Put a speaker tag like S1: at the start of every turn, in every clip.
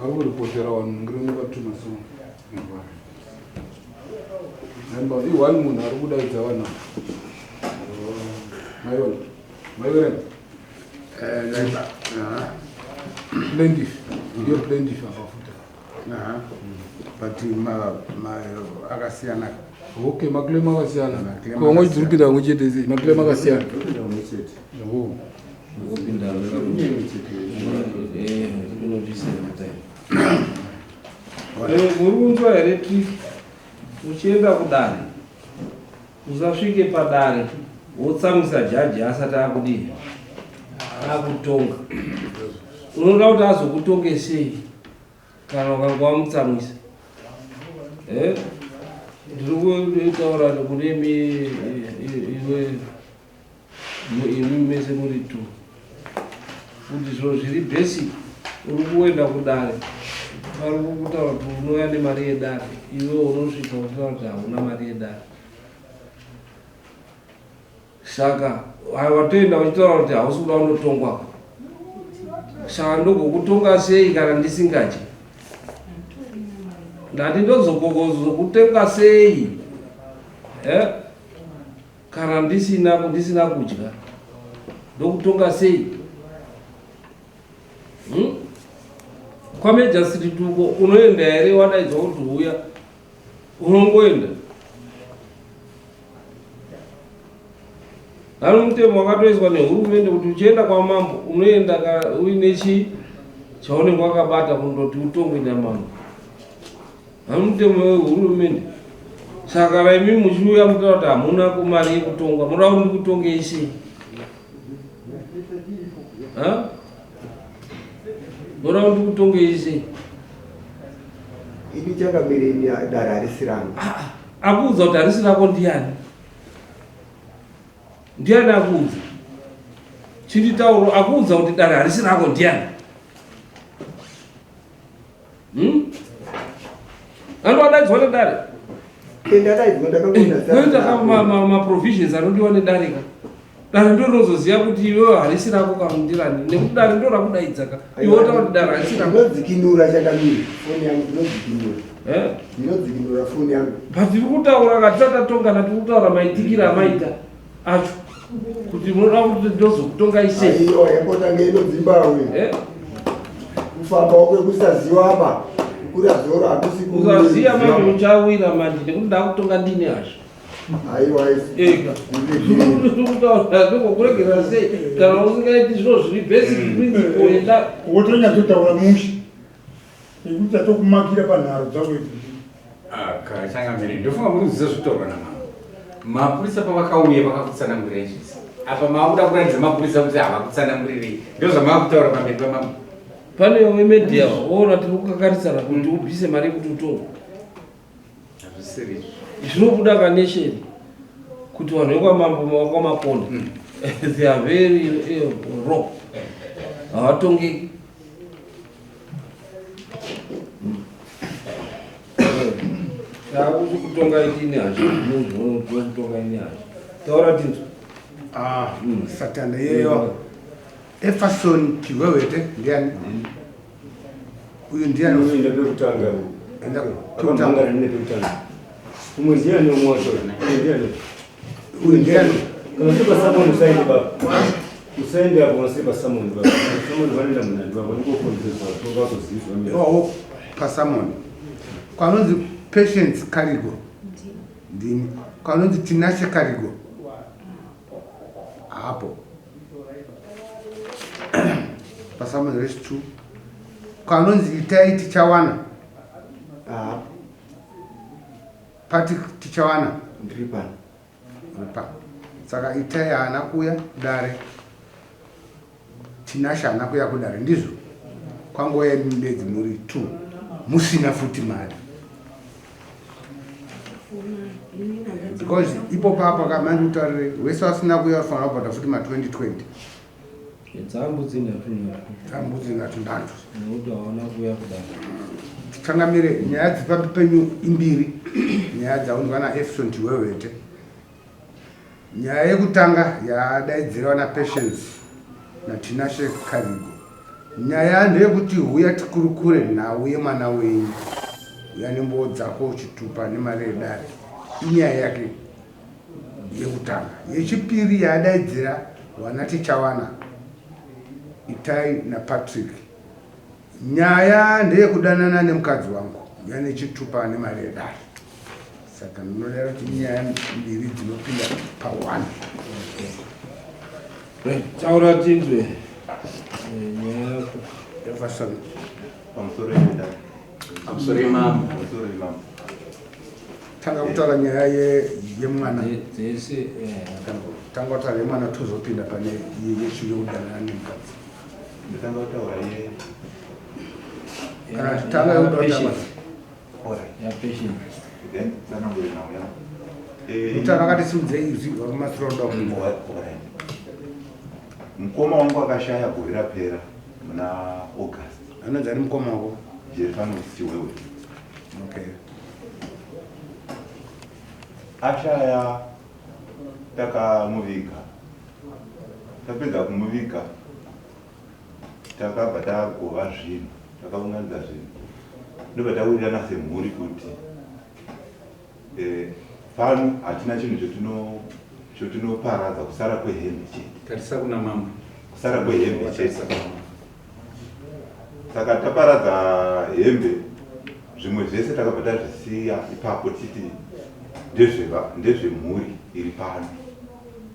S1: Ari kuripotera vanhu ngironi vatuma so. Namba i-one munhu ari kudaidza vanhu. Maiona. Maiona. Plaintiff. Ndiyo plaintiff apa futi.
S2: But akasiyana.
S1: Okay, maclaim akasiyana. Ko vamwe dziri kupinda vamwe chete sei? Maclaim akasiyana. Oh.
S3: Muri kunzwa here trick? Uchienda kudare usasvike padare wotsamwisa jaji asati akudii akutonga. Unoda kuti azokutonge sei kana ukanga wamutsamwisa? Eh? Ndiri kutaura kune iwe imi mese muri two kuti zviro zviri basic. Uri kuenda kudare, vari kukutaura kuti unouya nemari yedare, iwe unosvika uchitaura kuti hauna mari yedare. Saka watoenda uchitaura kuti hausi kuda unotongwa, saka ndogokutonga sei kana ndisingadyi? Ndati ndozokutenga sei, eh? Kana ndisina kudya ndokutonga sei, Kwamejasiriti uko unoenda here? Wadaidzwa kuti uya, unongoenda? Ano mutemo wakatoiswa nehurumende kuti uchienda kwamambo unoenda uine chii chaunenge wakabata kundoti utongwe namambo. Ano mutemo wehurumende. Saka kana imi muchiuya mutaura kuti hamuna kumari yekutongwa, munoda kuti ndikutongei sei? Munoda kuti ndikutongei sei?
S4: Ini chakamire, ini dare harisi rangu.
S3: Akuudza kuti harisi rako ndiani? Ndiani akuudza? Chinditauro, akuudza kuti dare harisi rako ndiani? Ando wadaidzwa nedare?
S4: Ndadaidzwa, ndakakuita.
S3: Maprovisions anodiwa nedare ka, dare ndo rinozoziva kuti iwewe harisi rako kamundirani, nekuti dare ndo rakudaidza ka. Iwe wotaura kuti dare harisi rako.
S4: Ndinodzikinura chakamire foni yangu, ndinodzikinura.
S3: Eh?
S4: Ndinodzikinura foni yangu.
S3: But tiri kutaura ka, tisati tatongana, tiri kutaura maitikiro amaita acho kuti munoda kuti ndozokutongai sei.
S4: Aiwa, yambotange inodzimbawe.
S3: Eh?
S4: Kufamba kwekusaziwa apa kukura dzoro hakusi.
S3: Usaziya manje uchawira manje, nekuti ndakutonga ndine hazvo.
S4: Aiwa.
S3: Ega kutaura ndokukuregera sei kana usingaiti zviro zviri basic principle yenda.
S5: Wotonyatsotaura mushe nekuti tatokumakira panharo dzako idzi.
S6: Changamire, ndofunga muri kuziva zvitaurwa namambo. Mapurisa pavakauya vakakutsanangurirai zvese. Apa maakuda kuratidza mapurisa kuti havakutsanangurirei, ndo zvamaakutaura pamberi pamambo.
S3: Pane wemedia woona tiri kukakarisana kuti ubvise mari yekuti utongwe.
S6: Hazvisiri izvo.
S3: Zvinobuda kanesheni kuti vanhu vekwamambo kwamakonde, they are very raw, havatongeki. Takuti kutonga itini hazvo, kutonga ini hazvo, taura tinzwa.
S2: Ah, satana iyeyo. Efason Chiwewete ndiani? Uyu ndiani?
S7: Unoenda pekutanga.
S2: Enda
S7: akamhangana nene pekutanga. Umwe ndiani? Umwe wacho umwe ndiani?
S2: Uyu ndiani?
S7: Kana usiri pasamoni usaende baba, usaende apo. Kana usiri pasamoni baba, samoni vanoenda munhandi baba, ndikokonzeswa tongazoziviswa.
S2: Iwawo pasamoni kwanonzi Patience Karigo ndini, kwanonzi Tinashe Karigo hapo pasamoni resi 2, kwanonzi Itai Tichawana.
S4: Ah,
S2: pati Tichawana.
S4: Ndiri pano.
S2: Pa saka Itai haana kuuya kudare, Tinashe haana kuuya kudare, ndizvo? Kwangouya imi bedzi muri two musina futi mari, because ipo papo kamandi kutaurire wese wasina kuuya ufanira kubhadha futi ma2020.
S3: Dzambudzi nhatu nhatu.
S2: Dzambudzi nhatu nhatu.
S3: Nekuti hawana kuuya kudare.
S2: Changamire, nyaya dzepambi penyu imbiri, nyaya dzaunzwa naEfson Chiwewete. Nyaya yekutanga yadaidzirwa naPatience naTinashe Karigo. Nyaya ndeyekuti huya tikurukure nhau yemwana wenyu. Huya nembowo dzako chitupa nemari yedare. Inyaya yake yekutanga. Yechipiri yaadaidzira vana Tichawana, Itai naPatrick. Nyaya ndeyekudanana nemukadzi wangu. Huya nechitupa nemari yedare. Saka ndinodaro kuti inyaya mbiri dzinopinda pa1.
S3: Taura tinzwe nyaya yako.
S2: Jefferson.
S8: Pamusoro yedare.
S6: Pamusoro yemambo.
S8: Pamusoro yemambo.
S2: Tanga kutaura nyaya yemwana.
S3: Dzese.
S2: Tanga kutaura yemwana tozopinda pane yekudanana nemukadzi.
S8: Ndotanga kutaura ye
S2: Kana tanga yekuda
S8: Alright.
S3: Ya patient.
S8: Then tsanangure nhau yangu.
S2: Mutano akati simudzei izwi vakumasura kuda kunzwa.
S8: Alright. Mukoma wangu akashaya gore rapera muna August.
S2: Anonzi ani mukoma wako?
S8: Jerifano Siwewe.
S2: Okay.
S8: Ashaya takamuviga. Tapedza kumuviga takabva tagova zvinhu, takaunganidza zvinhu. Ndobva tawirirana semhuri kuti pano hatina chinhu chotinoparadza kusara kwehembe chete.
S6: Tarisa kuna mambo.
S8: Kusara kwehembe chete. Saka taparadza hembe, zvimwe zvese takabva tazvisiya ipapo titi ndezvemhuri iri pano.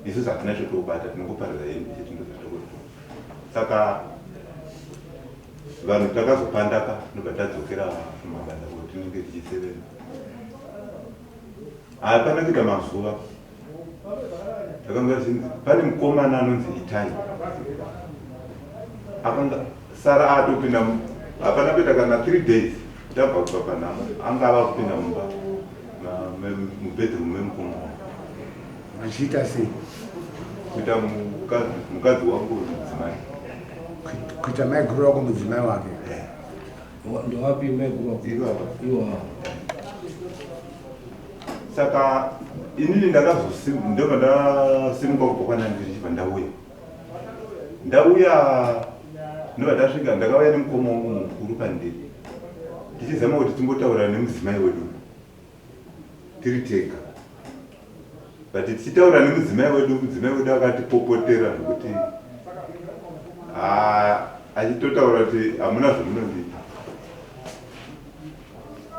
S8: Isusu hatina chotobata, tinongoparadza hembe chete ndozvatokoti. Saka vanhu takazopandaka ndobva tadzokera kumabasa kwatinenge tichisevenza. Hapana kuita mazuva takanga tichinzi pane mukomana anonzi Itai akanga sara atopinda, hapana kuita kana 3 days tabva kubva panhamo, anga ava kupinda mumba mubedroom memukoma wangu.
S2: Achiita sei?
S8: Kuita mukadzi wangu mudzimai.
S2: Kuita maiguru wako mudzimai wake.
S3: Ndowapi maiguru wako?
S8: Iwawa.
S3: Iwawa.
S8: Saka inini ndobva ndasimuka kubva kwanandiri ndichibva ndauya. Ndauya ndobva ndasvika, ndakauya nemukoma wangu mukuru pandiri. Tichizama kuti timbotaura nemudzimai wedu tiri tega. But tichitaura nemudzimai wedu, mudzimai wedu akatipopotera zvekuti achitotaura kuti hamuna zvamunondiita.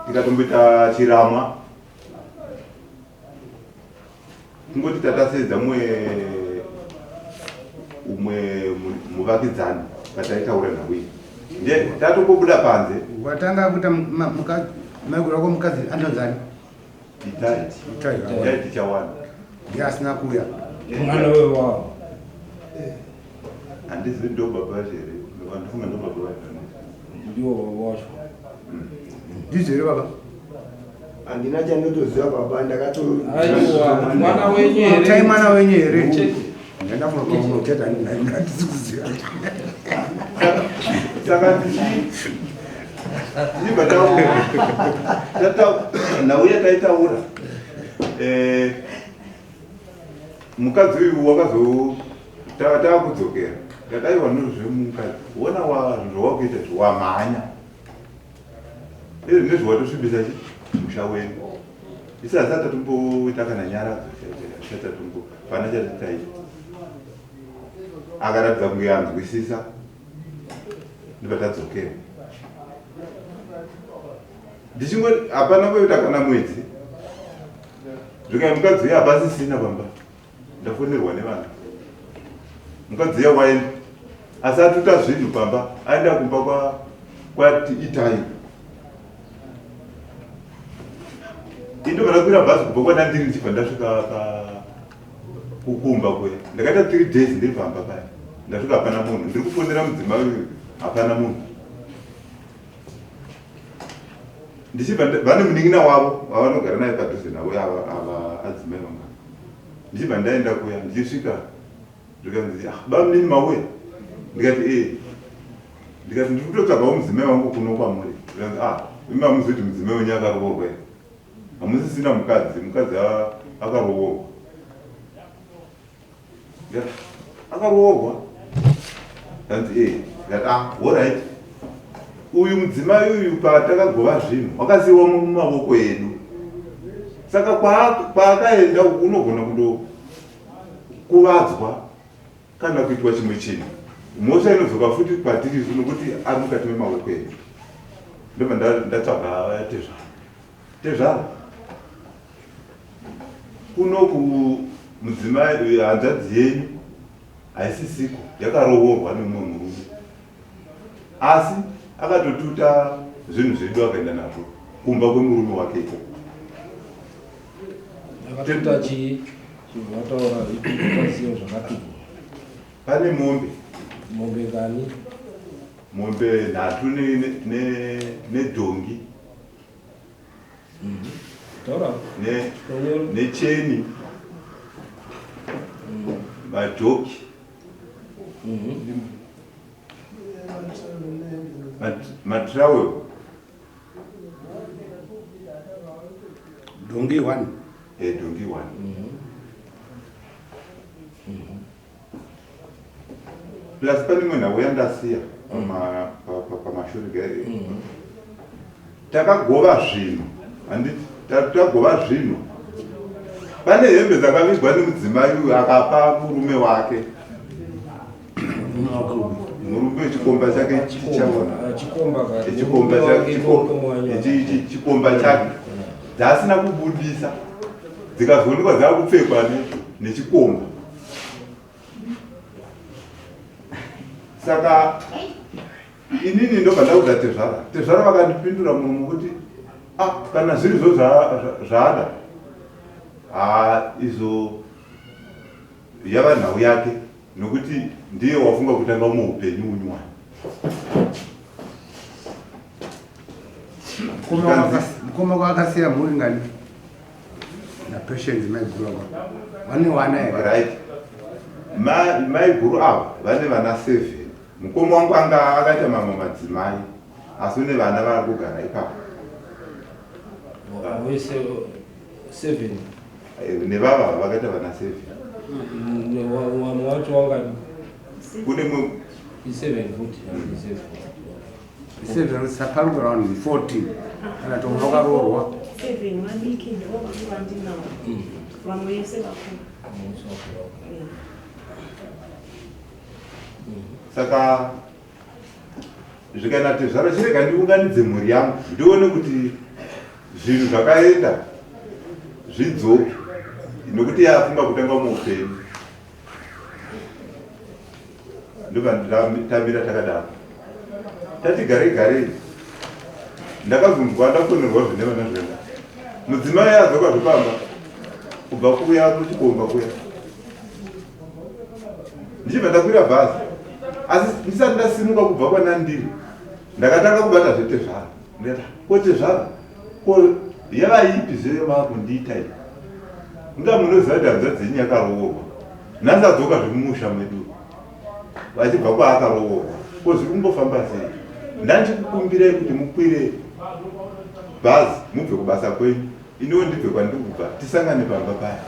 S8: Tikatomboita chiramwa kungoti tatasedza umwe muvakidzani pataitaura nhau iyi, ndiye tatombobuda panze.
S2: Watanga kuita maiguru wako mukadzi anonzi ani?
S8: Itai.
S2: Itai.
S8: Itai Tichawana.
S2: Ndiye asina kuuya.
S3: Mwana wewawo.
S8: Handizivi ndo baba vacho here, vandifunga ndo baba vacho.
S3: Ndiwo baba vacho.
S2: Ndizvo here baba?
S4: Handina chandinotoziva baba, ndakato
S3: Aiwa, mwana wenyu here?
S2: Tai mwana wenyu here?
S3: Chete.
S2: Ndafunga kwamunoteta, handisi kuziva.
S8: Saka tichibva nhau yataitaura, mukadzi uyu wakazo taakudzokera, ndakaiwa nozvemukadzi wona zvawakuita izvi, wamhanya izvi ndezvawatosvibisa chi musha wedu. Isi hasati tatomboita kana nyaradzo, asati tatombo pana chati taita. Akaratidza kunge anzwisisa, ndibva tadzokera. Ndichingoti hapana kuita kana mwedzi, zvikai mukadzi uya hapasisina pamba. Ndafonerwa nevanhu, mukadzi uya waenda, asi atuta zvinhu pamba, aenda kumba kwati Itai. Indobva ndakwira bhazi kubva kwandandiri ndichibva ndasvika kukumba kuya. Ndakaita 3 days ndiri pamba paya. Ndasvika hapana munhu, ndiri kufonera mudzimai uyu, hapana munhu. Ndichibva vane munin'ina wavo vavanogara naye padhuze navo ava adzimai vanga. Ndichibva ndaenda kuya, ndichisvika zvikanzi, ah, bamunini mauya? Ndikati ee. Ndikati ndiri kutotsvagawo mudzimai wangu kuno kwamuri. Zvikanzi, ah, imi hamuzivi kuti mudzimai wenyu akaroorwa here? Hamusisina mukadzi, mukadzi akaroorwa. Ndikati akaroorwa? Zvanzi ee. Ndikati ah, alright. Uyu mudzimai uyu patakagova zvinhu wakasiiwa mumavoko edu. Saka kwaakaenda uku unogona kundokuvadzwa kana kuitwa chimwe chinhu. Mhosva inodzoka futi kwatiri isu nokuti ari mukati memavoko edu. Ndobva ndatsvaga tezvara. Tezvara kunoku mudzimai hanzvadzi yenyu haisisiko yakarovorwa nemumwe murume asi akatotuta zvinhu zvedu akaenda nazvo kumba kwemurume wake ikoko.
S3: Akatuta chii? Chibva wataura ipasiyo zvakatutwa.
S8: Pane mombe.
S3: Mombe ngani?
S8: Mombe nhatu nedhongi. Necheni. Majoki. Matrawel.
S2: Dhongi one.
S8: Dhongi one. Plus pane imwe nhau yandasiya pamashure. Takagova zvinhu, handiti? Tagova zvinhu. Pane hembe dzakavigwa nemudzimai uyu akapa murume wake. Murume wechikomba chake chichaona. Chikomba chake dzaasina kubudisa dzikazoonekwa dzakupfekwa nechikomba. Saka inini ndobva ndaudza tezvara. Tezvara vakandipindura muromo kuti ah, kana zvirizvo zvaada ah, izvo yava nhau yake nokuti ndiye wafunga kutanga umwe upenyu unyuwani.
S2: Mukoma kwakasiya mhuri ngani? Na Patience maiguru ava vane vana here?
S8: Right. Maiguru ava vane vana 7. Mukoma wangu anga akaita mamwe madzimai asi une vana vari kugara ipapo.
S3: Wese 7.
S8: Nevava vakaita vana 7.
S3: Vamwe wacho wangani?
S8: Kune mwe
S3: i7 futi.
S2: I7 saparuka round 14 kana tomwe wakaroorwa.
S9: 7 vadiki ndivo vandinawo. Vamwe vese vakuru.
S8: Saka zvikanati tezvara chirega ndiunganidze mhuri yangu ndione kuti zvinhu zvakaenda zvidzoke nokuti yafunga kutanga muupenyu. Ndobva tamira takadaro. Tati garei garei ndakazonzwa ndafonerwa zvine vana zvenda. Mudzimai adzoka zvepamba kubva kuya kuchikomba kuya. Ndichibva ndakwira bhazi asi ndisati ndasimuka kubva kwanandiri ndakatanga kubata zvetezvara. Ndikati ko tezvara ko yava ipi zve makundiita iyi? Inga munoziva kuti hanzvadzi yenyu yakaroorwa. Nhasi adzoka zvemumusha medu vachibva kwaakaroorwa. Ko zviri kumbofamba sei? Ndandichikukumbirai kuti mukwire bhazi mubve kubasa kwenyu iniwo ndibve kwandiri kubva tisangane pamba paya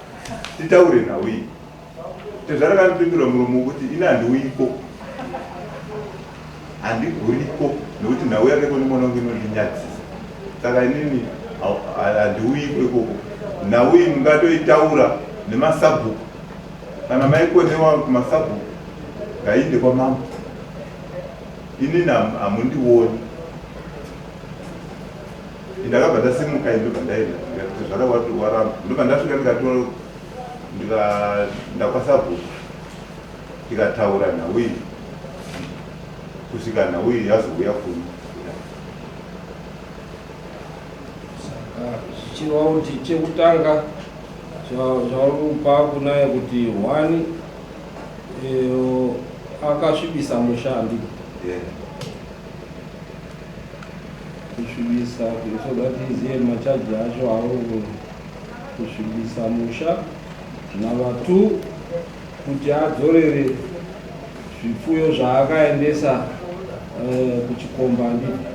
S8: titaure nhau iyi. Tezvara kandipindura muromo wekuti ini handiuyiko handiguriko nekuti nhau yake kune mwana wangu inondinyadzisa saka inini handiuyiko ikoko. Nhau iyi mungatoitaura nemasabhuku kana maikonewa kumasabhuku ngaiinde kwamambo inini hamundioni. Ndakabva ndasimuka ndobva ndaenda ndikati tezvara waramba ndobva ndasvika ndikatora ndikaenda kwasabhuku tikataura nhau iyi kusvika nhau iyi yazouya kuno.
S3: Saka zvichireva kuti chekutanga zvauri kupa kunaye kuti one akasvibisa musha handiti? Kusvibisa so that tizive machaji acho auri kusvibisa musha. Number 2 kuti adzorere zvipfuyo zvaakaendesa kuchikomba handiti?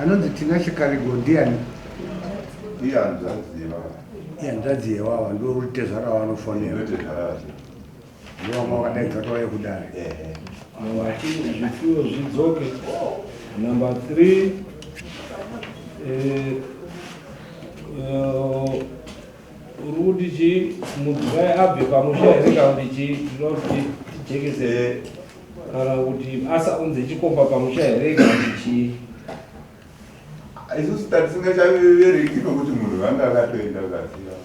S2: Anonzi Tina Chikarigo ndiani?
S8: Ihanzvadzi yevava.
S2: Ihanzvadzi yevava ndo rutezvara vanofonera.
S8: Ndotezvara vacho.
S2: Ndovamwe vakadaidza kuti vauye kudare.
S3: Number 2 zvipfuyo zvidzoke. Number 3 eh, eh, uri kuti chii mudzimai abve pamusha here kana kuti chii tinoda kuti tijekese kana kuti asaunze chikomba pamusha here kana kuti chii
S8: Isusu tatisingachaverengi nokuti munhu vanga akatoenda akasiya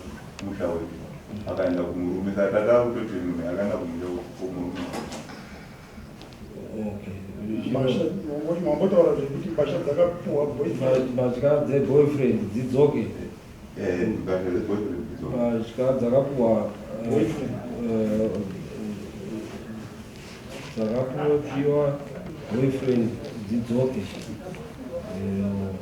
S8: musha wedu akaenda kumurume saka tata kutoti munhu akaenda kumusha kumurume.
S5: Mambotaura zvekuti mbatya dzakapuwa boyfriend.
S3: Mbatya dzeboyfriend dzidzoke.
S8: Eh, mbatya dzeboyfriend dzidzoke.
S3: Mbatya dzakapuwa eh, eh, dzakapuwa boyfriend dzidzoke. Eh,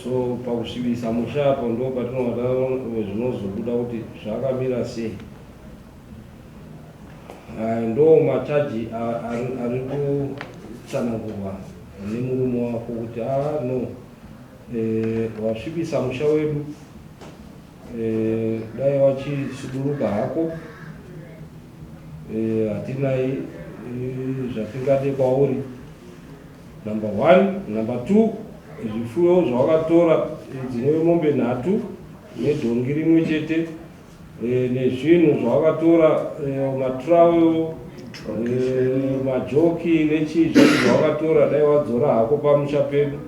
S3: so pakusvibisa musha apo ndo patinoona zvinozobuda kuti zvakamira sei. Aya ndo machaji ari kutsanangurwa nemurume wako kuti ah no eh, wasvibisa musha wedu eh, dai wachisuduruka hako eh, hatinai eh, zvatingade kwauri number one number two zvifuyo zvawakatora eh, dzinove mombe nhatu nedhongi rimwe chete Eh, nezvinhu zvawakatora eh, matrowel eh, majoki nechii zvese zvawakatora dai wadzora hako pamusha pedu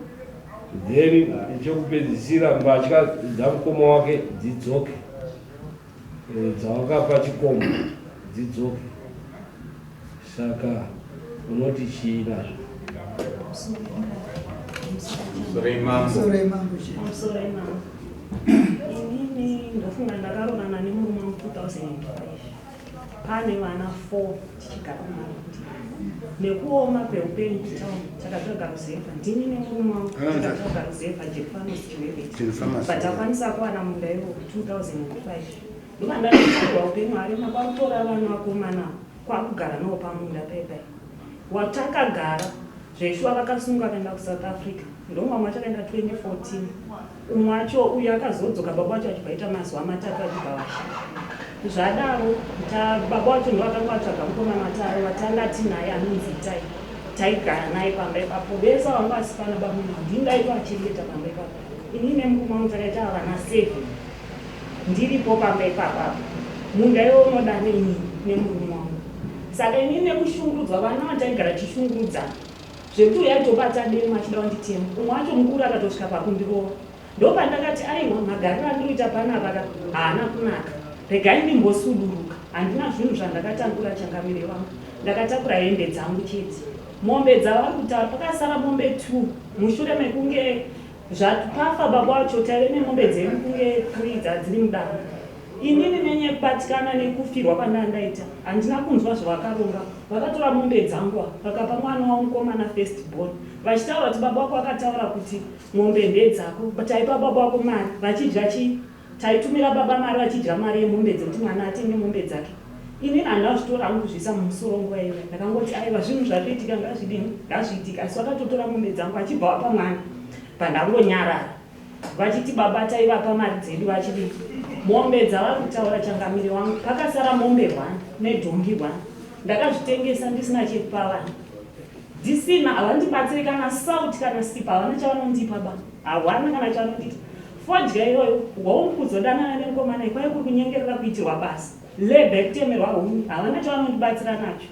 S3: then chekupedzisira mbatya dzamukoma wake dzidzoke dzawakapa chikomba dzidzoke saka unoti chii nazvo
S9: Pamusoro imambo. Inini ndofunga ndakaroorana nemurume wangu 2005 pane vana 4 tichigara kumarondera nekuoma kweupenyu kutown takatsvaga ruzevha ndini nemurume wangu takatsvaga ruzevha Jeffanos Chiweveti but takwanisa kuwana munda iwo 2005 ndobva ndatotsvagwa upenyu harema kwakutora vana vakomana kwakugara nawo pamunda paipai watakagara zveshuwa vakasunga vakaenda kusouth africa ndomwe wacho akaenda 2014 umwe wacho uyo akazodzoka baba wacho achibva aita mazuva matatu achibva vashaya zvadaro baba wacho ndo akanga atsvaga mukomana wataro watanga tinaye anonzi itai taigara naye pamba ipapo vese vanga vasipana bamuna ndini ndaitoachengeta pamba ipapo ini nemurume wangu takaita vana seven ndiripo pamba ipapapo munda iwo unoda neni nemurume wangu saka ini nekushungurudzwa vana vataigara tichishungurudzana zvekuti uyo aitobata demo achida kunditema umwe wacho mukuru akatosvika pakundirova ndopandakati aiwa magariro andinoita panapa ka haana kunaka regai ndimbosuduruka handina zvinhu zvandakatangura changamire vangu ndakatakura hembe dzangu chete mombe dzavari kutaura pakasara mombe two mushure mekunge Zvapafa baba wacho taive nemombe dzedu kunge three dzadziri mudanga. Inini nenyaya yekubatikana nekufirwa kwandanga ndaita handina kunzwa zvavakaronga. Vakatora mombe dzangu ava vakapa mwana wavo mukomana first born vachitaura kuti baba wako akataura kuti mombe ndedzako taipa baba wako mari vachidya chii Taitumira baba mari vachidya mari yemombe dzekuti mwana atenge mombe dzake. Inini handina kuzvitora hangu kuzviisa mumusoro nguva iyoyo. Ndakangoti aiwa zvinhu zvatoitika ngazvidini ngazviitike asi vakatotora mombe dzangu vachibva vapa mwana pandangonyarara vachiti baba taivapa mari dzedu vachidii mombe dzavari kutaura changamire wangu pakasara mombe one nedhongi one ndakazvitengesa ndisina chekupa vana ndisina havandibatsire kana sauti kana sipa havana chavanondipa ba hawana kana chavanondiita Fodya iyoyo hongu kuzodanana nemukomana iyi kwaive kuri kunyengerera kuitirwa basa labour yekutemerwa huni havana chavanondibatsira nacho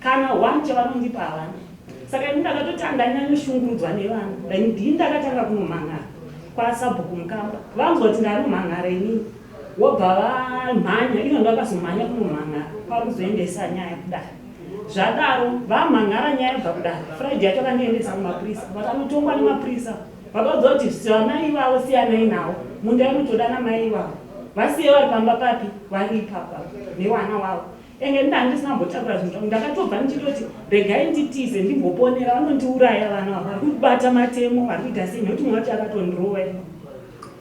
S9: kana one chavanondipa havana saka ini ndakatoti andanyanyoshungurudzwa nevana ndini ndakatanga kunomhan'ara kwasabhuku mukamba vanzwa kuti ndanomhan'ara inini wobva vamhanya ino ndakazomhanya kunomhan'ara kwakuzoendesa nyaya kudare zvadaro vamhan'ara nyaya yabva kudare friday yacho akandiendesa kumapurisa vakanotongwa nemapurisa Vakaudza kuti vana ivavo siyanai navo munda inotoda namai ivavo vasiye vari pamba papi vari ipapa newana wavo enge nda ndisina kumbotakura zvinhu zvangu ndakatobva ndichitoti regai nditize ndimboponera vanondiuraya vana ava vari kubata matemo vari kuita sei nekuti mumwe wacho akatondirova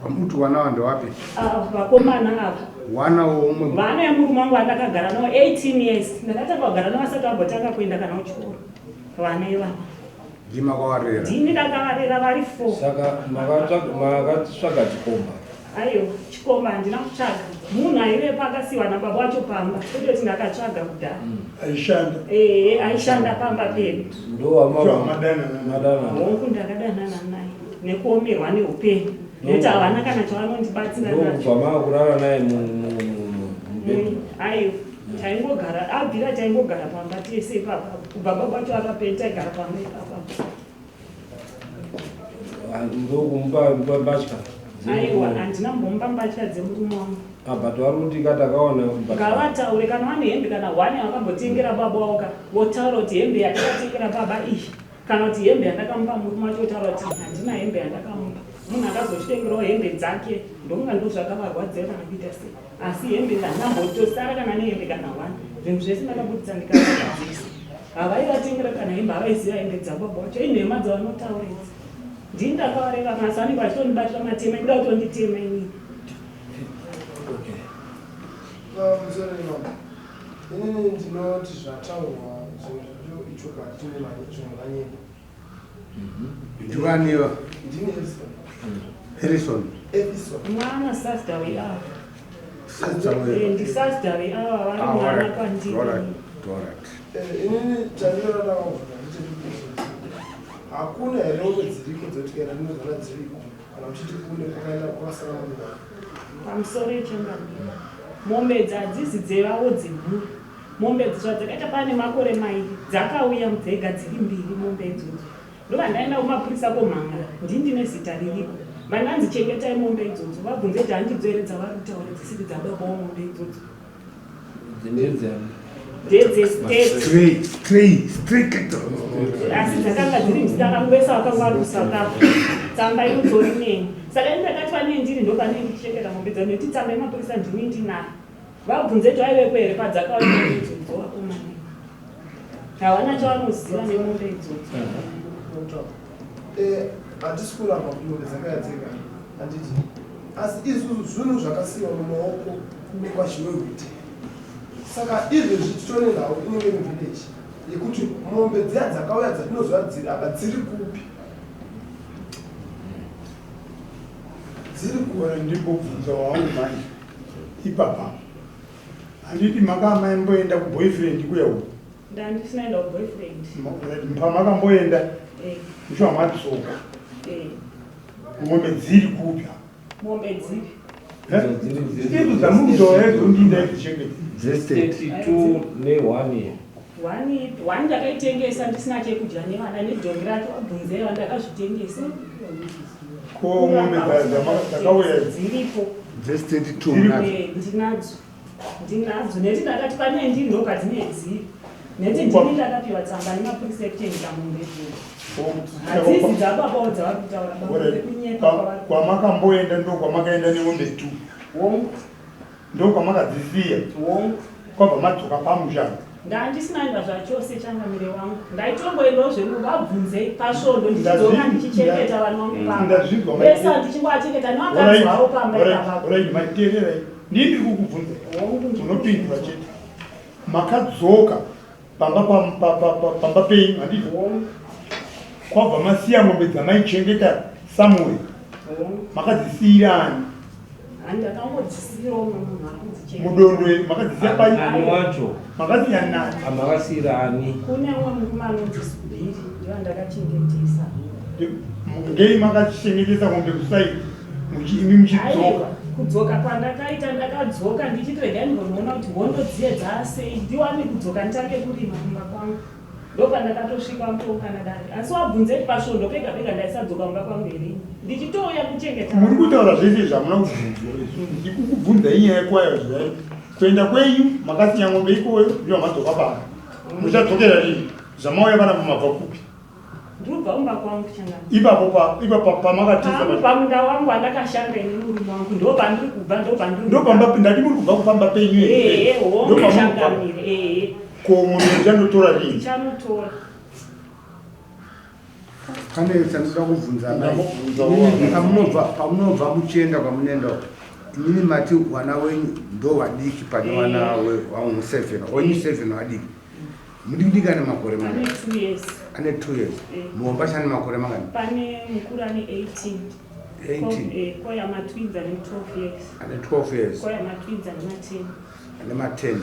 S2: Wamuti wana wa ndewapi?
S9: Ah, vakomana ava
S2: Wana woumwe
S9: vana yemurume wangu andakagara navo 18 years ndakatanga kugara navo asati ambotanga kuenda kana kuchikoro vana ivava.
S2: Ndima kwavarera.
S9: Ndini ndakavarera vari 4.
S3: Saka makatsvaga chikomba?
S9: Aiwa, chikomba handina kutsvaga. Munhu aivepo akasiiwa nababa wacho pamba. Kwete kuti ndakatsvaga kudhara.
S5: Aishanda.
S9: Ehe, aishanda pamba pedu.
S3: Ndowamadana.
S9: Hongu ndakadanana naye nekuomerwa neupenyu. Nekuti havana kana chavanondibatsira nacho.
S3: Ndokubva makurara naye mubedroom.
S9: Aiwa. Taingogara abvira taingogara pamba tese ipapa kubva baba vacho akapenyu taigara pamba ipapa.
S3: Ah, Ndokumupa mbatya.
S9: Aiwa handina kumbomupa mbatya dzemurume wangu.
S3: Ah, but vari kuti ka takawana mbatya.
S9: Ngavataure kana vane hembe kana hwani vakambotengera baba wavo ka votaura kuti hembe yandakatengera baba iyi kana kuti hembe yandakamupa murume wacho votaura kuti handina hembe yandakamupa. Munhu akazochitengerawo hembe dzake ndokunga ndozvakavarwadzira kana kuita sei. Asi hembe ndandambotosara kana nehembe kana one. Zvinhu zvese ndakabudisa ndikavagadzirisa. Havaivatengera kana hembe havaiziva hembe dzababa wacho. Inhema dzavanotaura idzi. Ndini ndakavareva asi vanenge vachitondibatira matema ekuda kutonditema inini.
S3: Okay.
S10: Musoro imama. Inini ndinoti zvataurwa zvinhu zvacho ichokwadi tine zvimwe vanyepa.
S2: Ndiwaniwa.
S10: Ndini Edison.
S2: Edison.
S10: Edison.
S9: Mwana Sasdawe ava.
S2: Sasdawe.
S9: Eh, ndi Sasdawe ava vari
S2: Ah,
S9: mwana
S2: alright,
S9: kwandiri.
S2: alright, alright.
S10: Eh, inini chandinoda ndakabvunza ndechekuti hakuna here mombe dziriko dzotikaenda ndinozoona dziriko kana uchiti kune kwakaenda kwakasara mombe.
S9: Pamusoro yechangamire. Mombe idzi hadzisi dzevavo dzemhuri. Mombe idzi zvadzakaita pane makore mairi dzakauya dzega dziri mbiri mombe idzodzo. Ndobva ndaenda kumapurisa komhangara ndini ndine zita ririko. Vandanzi chengetai mombe idzodzo vabvunze kuti handidzo here dzavari kutaura dzisiri dzababa mombe idzodzo.
S3: Ndedzani.
S9: Ndedze state.
S2: Straight, straight, straight.
S9: Asi dzakanga dziri muzita rangu vese vakanga vari kuSouth Africa. Tsamba inotori neni. Saka ini ndakati vanei ndiri ndopanei ndichichengeta mombe dzangu nekuti tsamba yemapurisa ndini ndinayo. Vabvunze kuti vaivepo here padzakauya mombe idzodzo vakomana. Havana chavanoziva nemombe idzodzo.
S10: Eh, hatisi kuramba kuti mombe dzakauya dzega handiti asi isusu zvinhu zvakasiyiwa mumaoko ekwaChiwehwite saka izvezvi titone nhau inenge muvillage yekuti mombe dziya dzakauya dzatinoziva dziri apa dziri kupi dziri
S5: kupi ndimbobvunza wangu manje ipapa handiti makamaimboenda kuboyfriend kuya uku
S9: Ndandisina enda kuboyfriend.
S5: Pamakamboenda
S9: Eh.
S5: mushure madzoka
S9: Eh.
S5: mombe dziri kupi?
S9: Mombe dziri.
S5: Idzo dzamurikutaura idzo ndini ndaidzichengeta.
S3: Dze32 ne1
S9: One one ndakaitengesa ndisina chekudya nevana nedhongi racho vabvunzei ndakazvitengesa.
S5: Ko mombe dzakauya
S9: dziripo.
S2: Dze 32 munadzo.
S9: Eh, ndinadzo. Ndinadzo nekuti ndakati pane ndini ndopadzine dziri. Nekuti ndini ndakapiwa tsamba nemapurisa ekuchengeta mombe idzodzo. Hadzisi dzababawo dzavari kutaura baba vekunyepa kwavari.
S5: Kwamakamboenda ndokwamakaenda nemombe 2.
S9: Hongu.
S5: Ndokwamakadzisiya.
S9: Hongu.
S5: Kwabva madzoka pamusha.
S9: Ndandisina zvachose changamire wangu. Ndaitongoendawo zvekuvabvunzei pasvondo ndichidzoka ndichichengeta vana vangu pamba.
S5: Ndazvinzwa
S9: Vese ndichingovachengeta nevakadzi vavo pamba ipapa.
S5: Alright, maiteererai. Ndini ndiri kukubvunza. Unopindura chete. Makadzoka pamba pamba penyu handiti? Kwabva masiya mombe dzamaichengeta somewhere. Makadzisiyira ani?
S9: Handakangodzisiyirawo munhu ari kudzichengeta.
S5: Mudondo makadzisiya pai?
S3: Ani wacho?
S5: Makasiya nani?
S3: Amakasiyira ani?
S9: Kune umwe murume anonzi Subiri ndiye wandakachengetesa.
S5: Ngei makachengetesa mombe kusaidi imi muchidzoka?
S9: Aiwa, kudzoka kwandakaita ndakadzoka ndichiti regai ndimbonoona kuti hondo dziye dzaasei ndiwane kudzoka nditange kurima kumba kwangu. Ndopandakatosvika mutoungana dare. Asi wabvunze kuti pasvondo pega pega ndaisadzoka kumba kwangu here ini. Ndichitouya kuchengeta.
S5: Muri kutaura zvese izvi hamuna kubvunzwa izvi. Ndikukubvunza inyaya kwayo zvai. Kuenda kwenyu makasiya mombe ikoyo ndiyo madzoka pano. Muchadzokera rini? Zvamauya pana mabva kupi?
S9: Ndinobva kumba kwangu changamire.
S5: Ipapo pa ipapo pamakatiza
S9: Pangu pamunda wangu andakashanda ini murume wangu ndopandiri kubva ndopandiri
S5: ndopamba ndati muri kubva kupamba penyu here?
S9: Ehe, hongu
S5: Ndopamuri kubva.
S9: changamire ehe.
S5: Ko mombe muchandotora rini?
S9: Tichanotora.
S2: Pane chandoda kubvunza mai.
S5: Ndambobvunza
S2: Inini
S5: wako.
S2: pamunobva pamunobva muchienda kwamunoenda uko, inini mati wana wenyu ndo vadiki pane wana wangu 7 wenyu 7 vadiki. Mudikidiki ane makore
S9: Ane
S2: mangani?
S9: 2 years.
S2: Ane 2 years. Muhombe achane makore mangani?
S9: Pane mukuru ane 18.
S2: 18.
S9: Koya matwins ane 12 years.
S2: Ane 12 years.
S9: Koya matwins ane ma10.
S2: Ane ma10.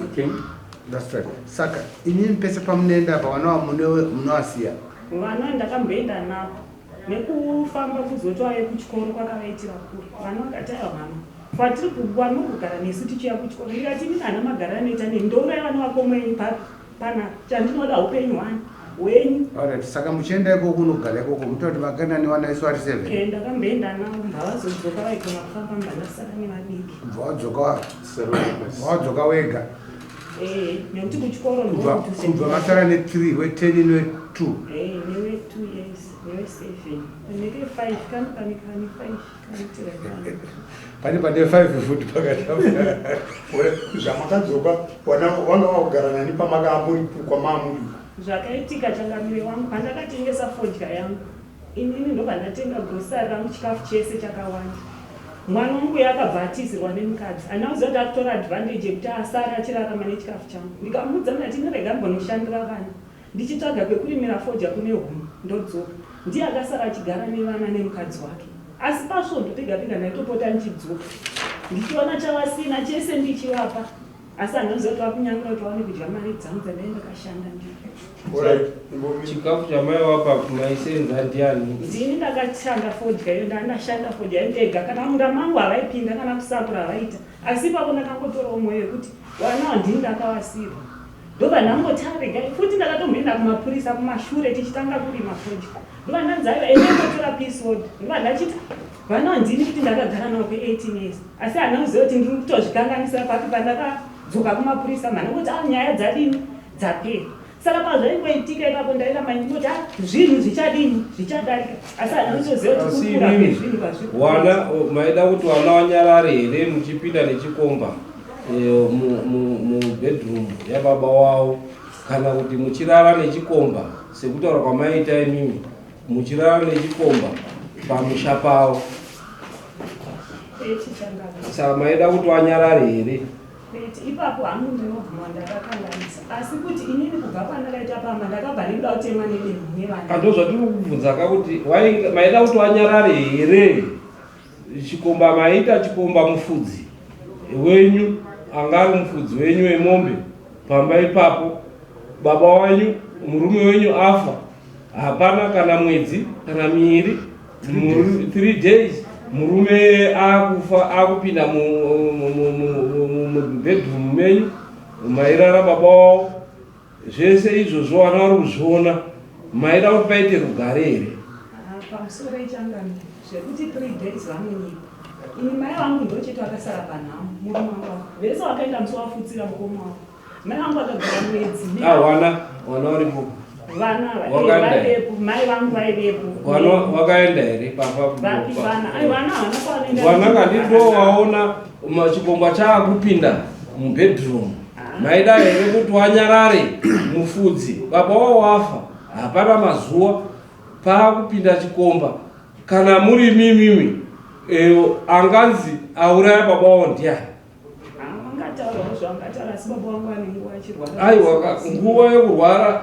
S2: Okay. That's right. Saka inini pese pamunoenda apa vana munovasiya.
S9: Vana ndakamboenda navo nekufamba kuzoti vauye kuchikoro kwakavaitira kure. Vana vakati aiwa mama kwatiri kwamuri kugara nesu tichiuya kuchikoro. Ndikati inini hana magariro anoita neni ndouraya vana vakoma enyu papi panapa chandinoda upenyu hwani hwenyu.
S2: Alright, saka muchienda ikoko unogara ikoko mutoita kuti magana nevana isu vari 7.
S9: Eh, ndakamboenda navo mbavazodzoka vaigona kufamba mbandasara nevadiki.
S2: Kubva wadzoka wadzoka wega.
S9: Eh, nekuti kuchikoro
S2: Kubva masara ne 3 we 10 ne 2.
S9: Eh, newe 2 years, newe 7. Neke 5 kani kani kani 5 kani tira.
S2: Pane pane 5 futi pakati.
S5: Zvamakadzoka wana wanga wakugara nani pamaka muri kwamamuri.
S9: Zvakaitika changamire wangu pandakatengesa fodya yangu. Inini ndobva ndatenga grocery rangu chikafu chese chakawanda. Mwana wangu yakabva atizirwa nemukadzi. Handina kuziva kuti akutora advantage yekuti asare achirarama nechikafu changu. Ndikamuudza ndikati rega mbonoshandira vana. Ndichitsvaga kwekurimira fodya kune huni ndodzoka. Ndiye akasara achigara nevana nemukadzi wake. Asi pasvondo pega pega ndaitopota ndichidzoka. Ndichiona chavasina chese ndichivapa. Asi handina kuziva kuti vakunyangira kuti vaone kudya mari dzangu dzandai ndakashanda ndii.
S3: Chikafu chamai wapa maisenza ndiani?
S9: Ndini ndakashanda fodya iyo ndandashanda fodya iyo ndega kana munda mangu havaipinda kana kusakura havaita asi ipapo ndakangotorawo mwoyo wekuti vana ndini ndakavasirwa ndobva ndangoti aregai futi ndakatomboenda kumapurisa kumashure tichitanga kurima fodya ndobva ndanzi aiwa endai motora peace order ndobva ndachita vana ndini kuti ndakagara navo kwe18 years asi handina kuziva kuti ndiri kutozvikanganisira papi pandakadzoka kumapurisa mhana kuti a nyaya dzadini dzapera. Saka pazvaingoitika ipapo ndairamba ndingoti ah zvinhu zvichadini zvichadarika asi handina kutoziva kuti
S3: Asi
S9: kukura
S3: imimi
S9: kwezvinhu kwazviri
S3: wana maida kuti wana wanyarare here muchipinda nechikomba mubedroom yababa wavo kana kuti muchirara nechikomba sekutaura kwamaita imimi muchirara nechikomba pamusha pavo.
S9: Kwete changamire.
S3: Saka maida kuti wanyarare here?
S9: Kwete ipapo hangu ndinobvuma ndakakanganisa asi kuti inini kubva pandakaita pamba ndakabva nekuda kutemwa nedemo nevana.
S3: Ndo zvatiri kukubvunza ka kuti maida kuti wanyarare here? Chikomba maita chikomba mufudzi wenyu anga ari mufudzi wenyu wemombe pamba ipapo baba wenyu murume wenyu afa hapana kana mwedzi kana miiri 3 days murume akufa akupinda mubedroom menyu mairara baba wavo zvese izvozvo vana vari kuzviona maida kuti paite rugare here?
S9: Pamusoro ichangamire zvekuti 3 days vanonyipa ini mai vangu ndochete vakasara panhamo murume wangu afa vese vakaenda musi wafutsira mukoma wavo mai vangu vakagara mwedzi
S3: Wana wana varipo
S9: vana
S3: Wakaenda.
S9: vaivepo mai vangu vaivepo
S3: Wana wakaenda here pafa
S9: vapi vana ai vana havana kwavanoenda
S3: Wana kandito waona chikomba chaakupinda mubedroom maida here kuti wanyarare mufudzi baba wavo wafa hapana mazuva paakupinda chikomba kana muri mimimi anganzi auraya baba wavo ndiani?
S9: Angataurawo zvangataura asi baba vangu vane nguva achirwara.
S3: Aiwa nguva yekurwara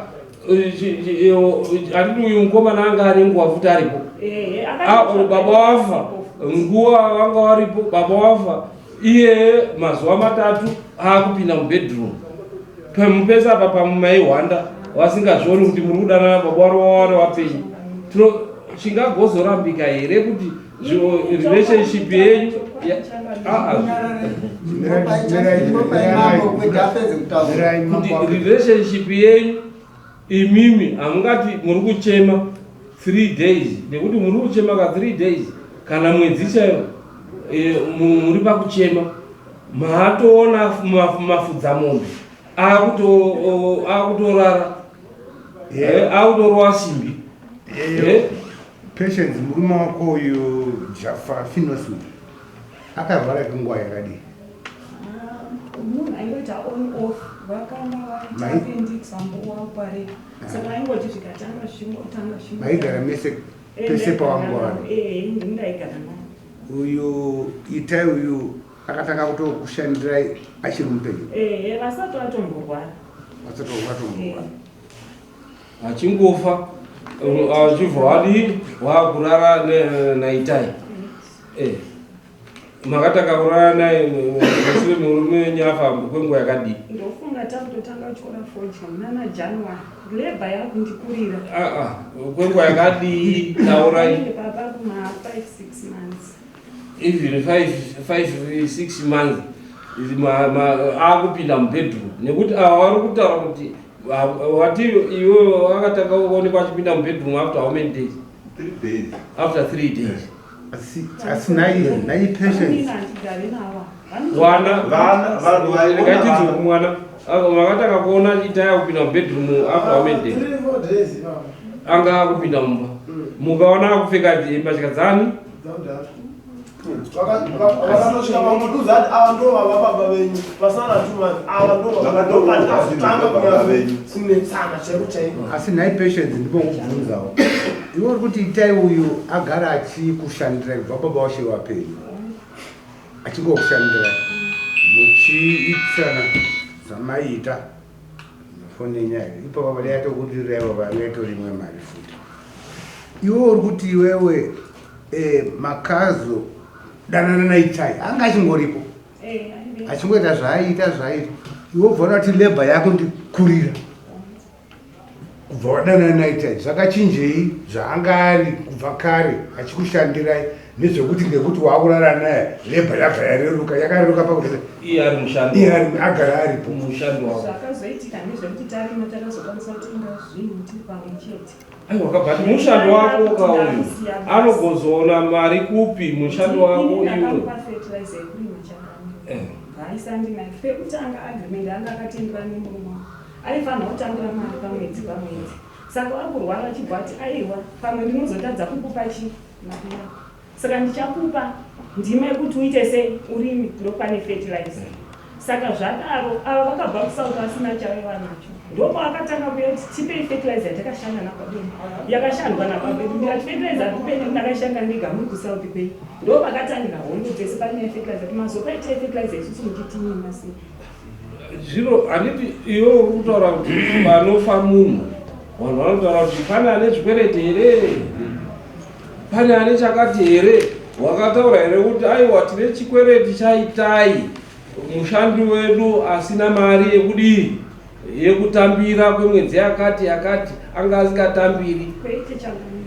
S3: handiti uyu mukomana anga ane nguva futi aripo. Baba wafa nguva vanga varipo baba wafa iye mazuva matatu aakupinda mubedroom pamupesa apa pamaihwanda vasingazvioni kuti muri kudanana baba wari wawari wapenyu. Chingagozorambika here kuti relationship yenyu kuti relationship yenyu imimi hamungati muri kuchema 3 days nekuti muri kuchema ka 3 days kana mwedzi chaiyo muri pakuchema maatoona mafudza mombe akutorara akutorova simbi.
S2: Patience murume wako uyu Jaffa Finosi akarwara kenguva yakadii?
S9: Munhu aingoita on off vakanga vaita appendix vambowaoperate saka aingoti zvikatanga zvichingotanga.
S2: Maigara mese pese pawanga vari?
S9: Ndini ndaigara naye.
S2: Uyu Itai uyu akatanga kutokushandirai achiri mupenyu?
S9: Ehe, vasati vatomborwara.
S2: Vasati vatomborwara.
S3: Achingofa achibva wadii wakurara naItai. Makatanga kurara naye mushure memurume wenyu afa kwenguva yakadii?
S9: Ndofunga takutotanga kutyora fodya munana January. Labour yakundikurira.
S3: Ah, ah, kwenguva yakadii taurai.
S9: Baba kuma 5 6 months.
S3: Even 5 5 6 months akupinda mubedroom nekuti ava vari kutaura kuti wati iwe wakatanga kuonekwa achipinda mubedroom after how many days?
S8: 3 days.
S3: After 3 days.
S2: Asi nai Patience.
S9: Handigari navo.
S3: Wana
S8: Vana- vanhu vaiona
S3: ngatidzi
S8: vana.
S3: mwana makatanga kuona Itai akupinda mubedroom after how many days?
S10: 3 4 days ivavo.
S3: Anga akupinda mumba mukaona akupfeka mbatya dzani?
S10: Dzakudhara. Vakatosvika pakutoudza kuti ava ndo vava baba venyu vasana 2 months, ava ndo
S8: Vakatoudza baba venyu.
S10: kunetsana chaiko chaiko.
S2: Asi nhai Patience, ndibongubvunzawo. Iwe uri kuti Itai uyu agara achikushandira kubva baba washe wapenyu. Achingokushandira muchiitisana zvamaiita foni yenyaya ipo baba dai yatokudirira baba yanga itorimwe mari futi. Iwe uri kuti iwewe makazo danana naItai anga achingoripo achingoita zvaaiita zvaaiita, iwe ubva kuti labour yako ndikurira kubva wadanana naItai, zvakachinjei zvaanga ari kubva kare achikushandirai nezvekuti ngekuti waakurara naye labour yabva yareruka, yakareruka pakuti
S3: Iye ari mushandi.
S2: Iye agara aripo.
S3: Mushandi wavo.
S9: Zvakazoitika ndezvekuti tarima takazokwanisa kutenga zvinhu tiri pamwe chete.
S3: Aiwa, kabati mushandi wako kauyu anogozoona mari kupi mushandi wako
S9: Ini
S3: iwe?
S9: ndakamupa fertilizer yekurima chakamwe. Vaisandina pekutanga agreement anga akatendera nemurume wangu, aifanira kutambira mari pamwedzi pamwedzi. Saka wakurwara achibva ati, "Aiwa, pamwe ndinozotadza kukupa chi mari yako, saka ndichakupa ndima yekuti uite sei urimi, ndopane fertilizer." Saka zvadaro ava vakabva kuSouth vasina chavaiva nacho, ndopavakatanga kuya kuti, "Tipei fertilizer yatakashanda nababedu, yakashandwa nababedu." Ndikati, "Fertilizer handipei, ndakashanda ndega muri kuSouth kwei." Ndo pakatangira hondo dzese panyaya yefertilizer, kuti mazopaitei fertilizer isusu muchitinyima sei?
S3: Zvino handiti iwe uri kutaura kuti panofa munhu vanhu vanotaura kuti pane ane zvikwereti here, pane ane chakati here? Wakataura here kuti aiwa, tine chikwereti chaItai mushandi wedu asina mari yekudii yekutambira kwemwedzi yakati yakati, anga asingatambiri?
S9: Kwete changamire,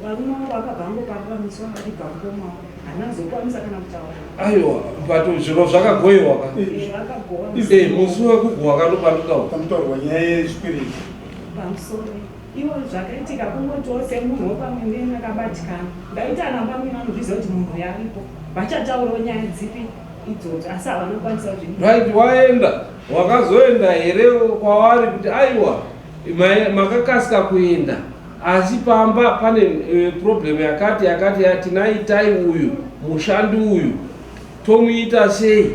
S9: varume vangu vakabva angopararamiswa vachibva mukoma, hanazokwanisa kana kutaura.
S3: Aiwa, but zviro zvakagoyiwa ka?
S9: Vakagowa.
S3: Musi wekugowa kanopandotaura.
S5: Panotaurwa nyaya yezvikwereti.
S9: Pamusoro iwo zvakaitika kungotiwo semunhu wepamwe ndeni akabatikana, ndaiti ana pamwe vanozviziva kuti munhu uyu aripo, vachataurawo nyaya dzipi idzodzo, asi havana kukwanisa kuzvii.
S3: Right, waenda, wakazoenda here kwavari kuti aiwa, makakasika kuenda asi pamba pane problem yakati yakati yatinaItai uyu mushandi uyu, tomuita sei?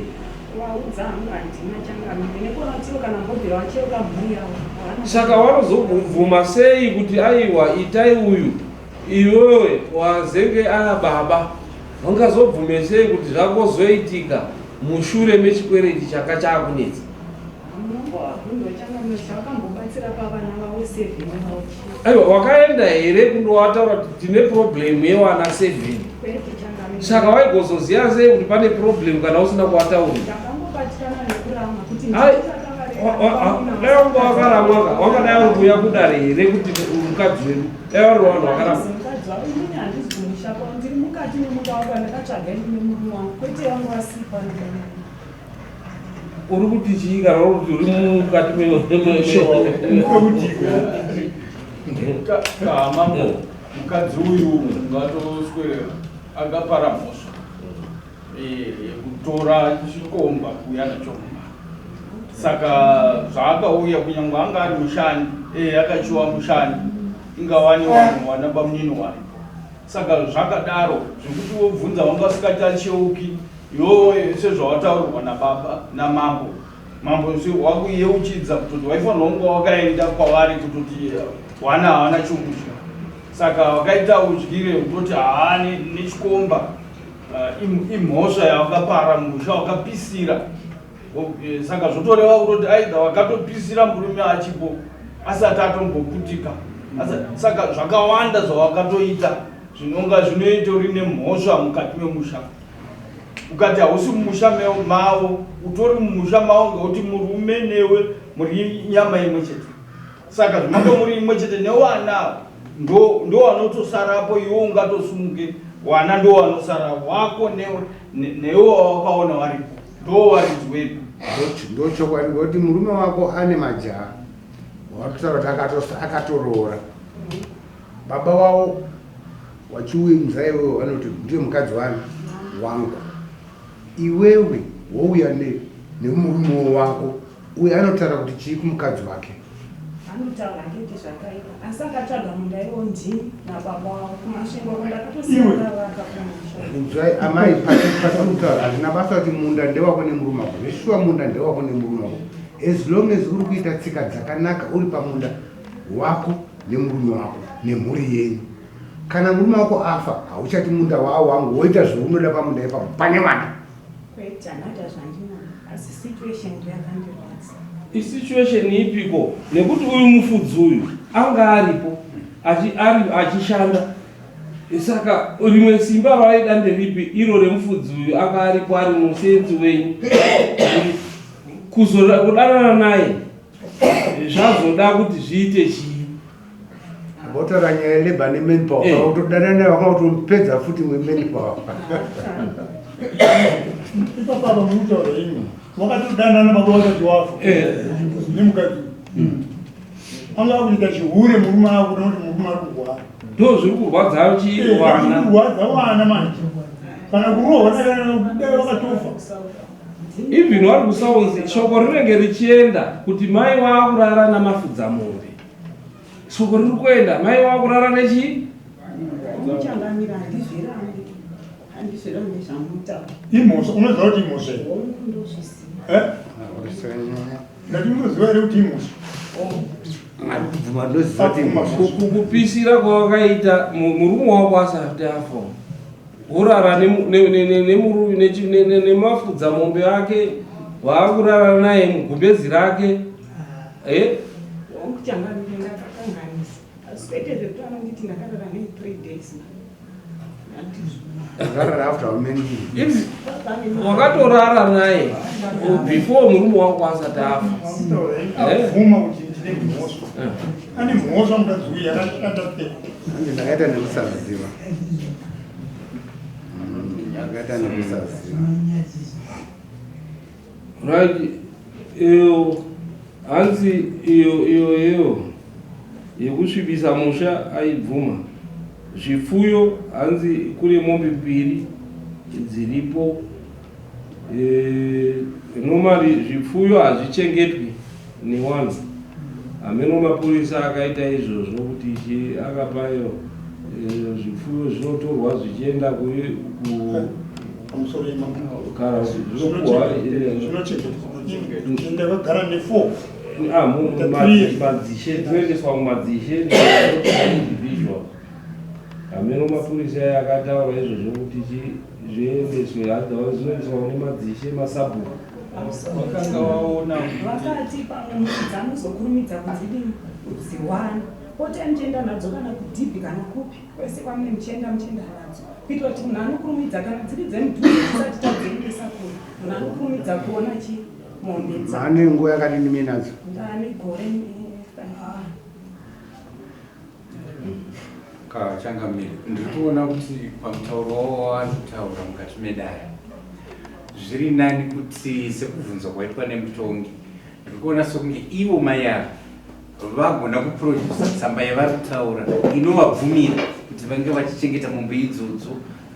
S9: Waudza hangu handina changamire, nekuona kuti kana mbobvira vacheuka mhuri yavo havana.
S3: Saka vanozobvuma sei kuti aiwa, Itai uyu iwewe wazenge aa baba, vangazobvume sei kuti zvakozoitika mushure mechikwereti chaka chaakunetsa?
S9: Munongovabvunzwa changamire, chavakambobatsira pavana vavo seven vavo.
S3: Aiwa, wakaenda here kundowataura kuti tine problem yevana seven?
S9: Kwete changamire.
S3: Saka waigozoziva sei kuti pane problem kana usina kuwataurira?
S9: Ndakangobatikana nekurama kuti
S3: Ai, dai wanga wakaramwa ka, wangadai uri kuuya kudare here kuti mukadzi wedu, dai vari vanhu vakaramwa?
S9: Mukadzi wavo inini handisi kumusha kwavo, ndiri mukati nemunda wangu wandakatsvaga ini nemurume wangu, kwete vangu vasipa.
S3: Uri kuti chii kana uri kuti uri mukati?
S11: Kamambo, mukadzi uyu ungatoswere akapara mhosva yekutora chikomba kuuya nacho mumba. Saka zvaakauya, kunyange anga ari mushandi, akachiwa mushandi, ingawani vanhu wana bamunini waripo. Saka zvakadaro zvekuti wobvunza wanga usingachacheuki iwewe sezvawataurirwa nababa namambo. Mambo wakuyeuchidza kutoti waifanirwa kunge wakaenda kwavari kutoti wana hawana chokudya. Saka wakaita udyire kutoti haa, nechikomba, imhosva yawakapara musha wakapisira. Saka zvotoreva kutoti aidha wakatopisira murume achipo. Asati atomboputika. Saka zvakawanda zvawakatoita zvinonga zvinoitori nemhosva mukati memusha. Ukati hausi mumusha mavo, utori mumusha mavo ngekuti murume newe muri nyama imwe chete. Saka zvimambo muri imwe chete newana ndo ndo wanotosarapo iwe ungatosumuke wana ndo wanosara wako newe newe wawakaona waripo ndo waridzi wedu.
S2: Ndochokwadi ngokuti murume wako ane majaha wakutaura kuti akatoroora baba wavo wachiunza iwewe vanoti ndiye mukadzi wani wangu iwewe wouya nemurume wako uyo anotaura kuti chii kumukadzi wake.
S9: Anotaura hake kuti zvakaipa asi akatsvaga munda iwo ndini nababa wavo kuMasvingo ko ndakatosiya ndavaka kumusha.
S2: Inzwai amai patiri kutaura hazvina basa kuti munda ndewako nemurume wako zveshuwa munda ndewako nemurume wako as long as uri kuita tsika dzakanaka uri pamunda wako nemurume wako nemhuri yenyu kana murume wako afa hauchati munda waa wangu woita zvaunoda pamunda ipapo pane vana.
S9: Kwete handina zvandinoda asi situation ndoyakandirwadza.
S3: Isituation ipiko nekuti uyu mufudzi uyu anga aripo achi, ari achishanda saka rimwe simba raida nderipi iro remufudzi uyu anga aripo ari musenzi wenyu kuzodanana naye zvazoda kuti zviite chii
S2: Votaura nyaya yelabor nemanpower. Eh. Utodanana naye wanga utomupedza futi wemanpower.
S5: Ipapa apa muri kutaura imi. Wakatodanana baba vasati wafa. Eh. Nemukadzi. Anga akuita chihure murume akuda kuti murume ari kurwara.
S3: Ndo zviri kurwadza chi eh,
S5: wana. Kurwadza wana manje. Kana kurohwa dai wakatofa.
S3: Even wari kusaunzi shoko rinenge richienda kuti mai waakurara namafudzamombe. Shoko riri kuenda mai wakurara nechii?
S9: Changamira handizvirambi. Handizvirambi zvamutaura.
S5: Imhosva unoziva kuti imhosva here?
S9: Ndozviziva.
S5: Eh? Ndati unoziva here kuti imhosva?
S2: Kubvuma ndoziva kuti imhosva.
S3: Kukupisira kwawakaita murume wako asati afa. Worara nemurume nemafudza mombe ake waakurara naye mugumbezi rake. Eh?
S9: Changamire ndakakanganisa. Asi kwete zvekuti anonditi ndakarara nei 3 days.
S2: Ndakarara after how many
S3: years? Wakatorara naye before murume wako asati afa.
S5: Abvuma kuti ndine mhosva. Ane mhosva mukadzi uyu yakashanda sei?
S2: Ndakaita nekusaziva. Ndakaita nekusaziva.
S3: Right, iyo hanzi iyo iyo iyo yekusvibisa musha aibvuma zvipfuyo hanzi kune mombe mbiri dziripo e, normally zvipfuyo hazvichengetwi newanhu hameno mapurisa akaita izvozvo kuti ichi akapayo e, zvipfuyo zvinotorwa zvichienda ku
S5: pamusoro
S3: kana zvinopuhwa
S5: zvinochengetwa ndakagara ne4
S3: ah, madzishe dzinoendeswa mumadzishe individual hameno mapurisa aya akataura izvozvo kuti zviendeswe zvinoendeswa kune madzishe masabhuku
S11: vakanga vaona
S9: vakati pamwe dzanozokurumidza kudzidini kudziwana potai muchienda nadzo kana kudhibhi kana kupi Kwese kwamunenge muchienda muchienda nadzo kuitira kuti munhu anokurumidza kana dziri dzemudhuze tisati tadziendesa kure munhu anokurumidza kuona chi mombe dza
S2: Mane nguva yakadini muinadzo?
S9: Ndane gore ne
S6: Kachangamire, ndiri kuona kuti pamutauro wavo wavari kutaura mukati medare zviri nani kuti sekubvunzwa kwaitwa nemutongi ndiri kuona sokunge ivo mai ava vagona kuprodusa tsamba yavari kutaura inovabvumira kuti vange vachichengeta mombe idzodzo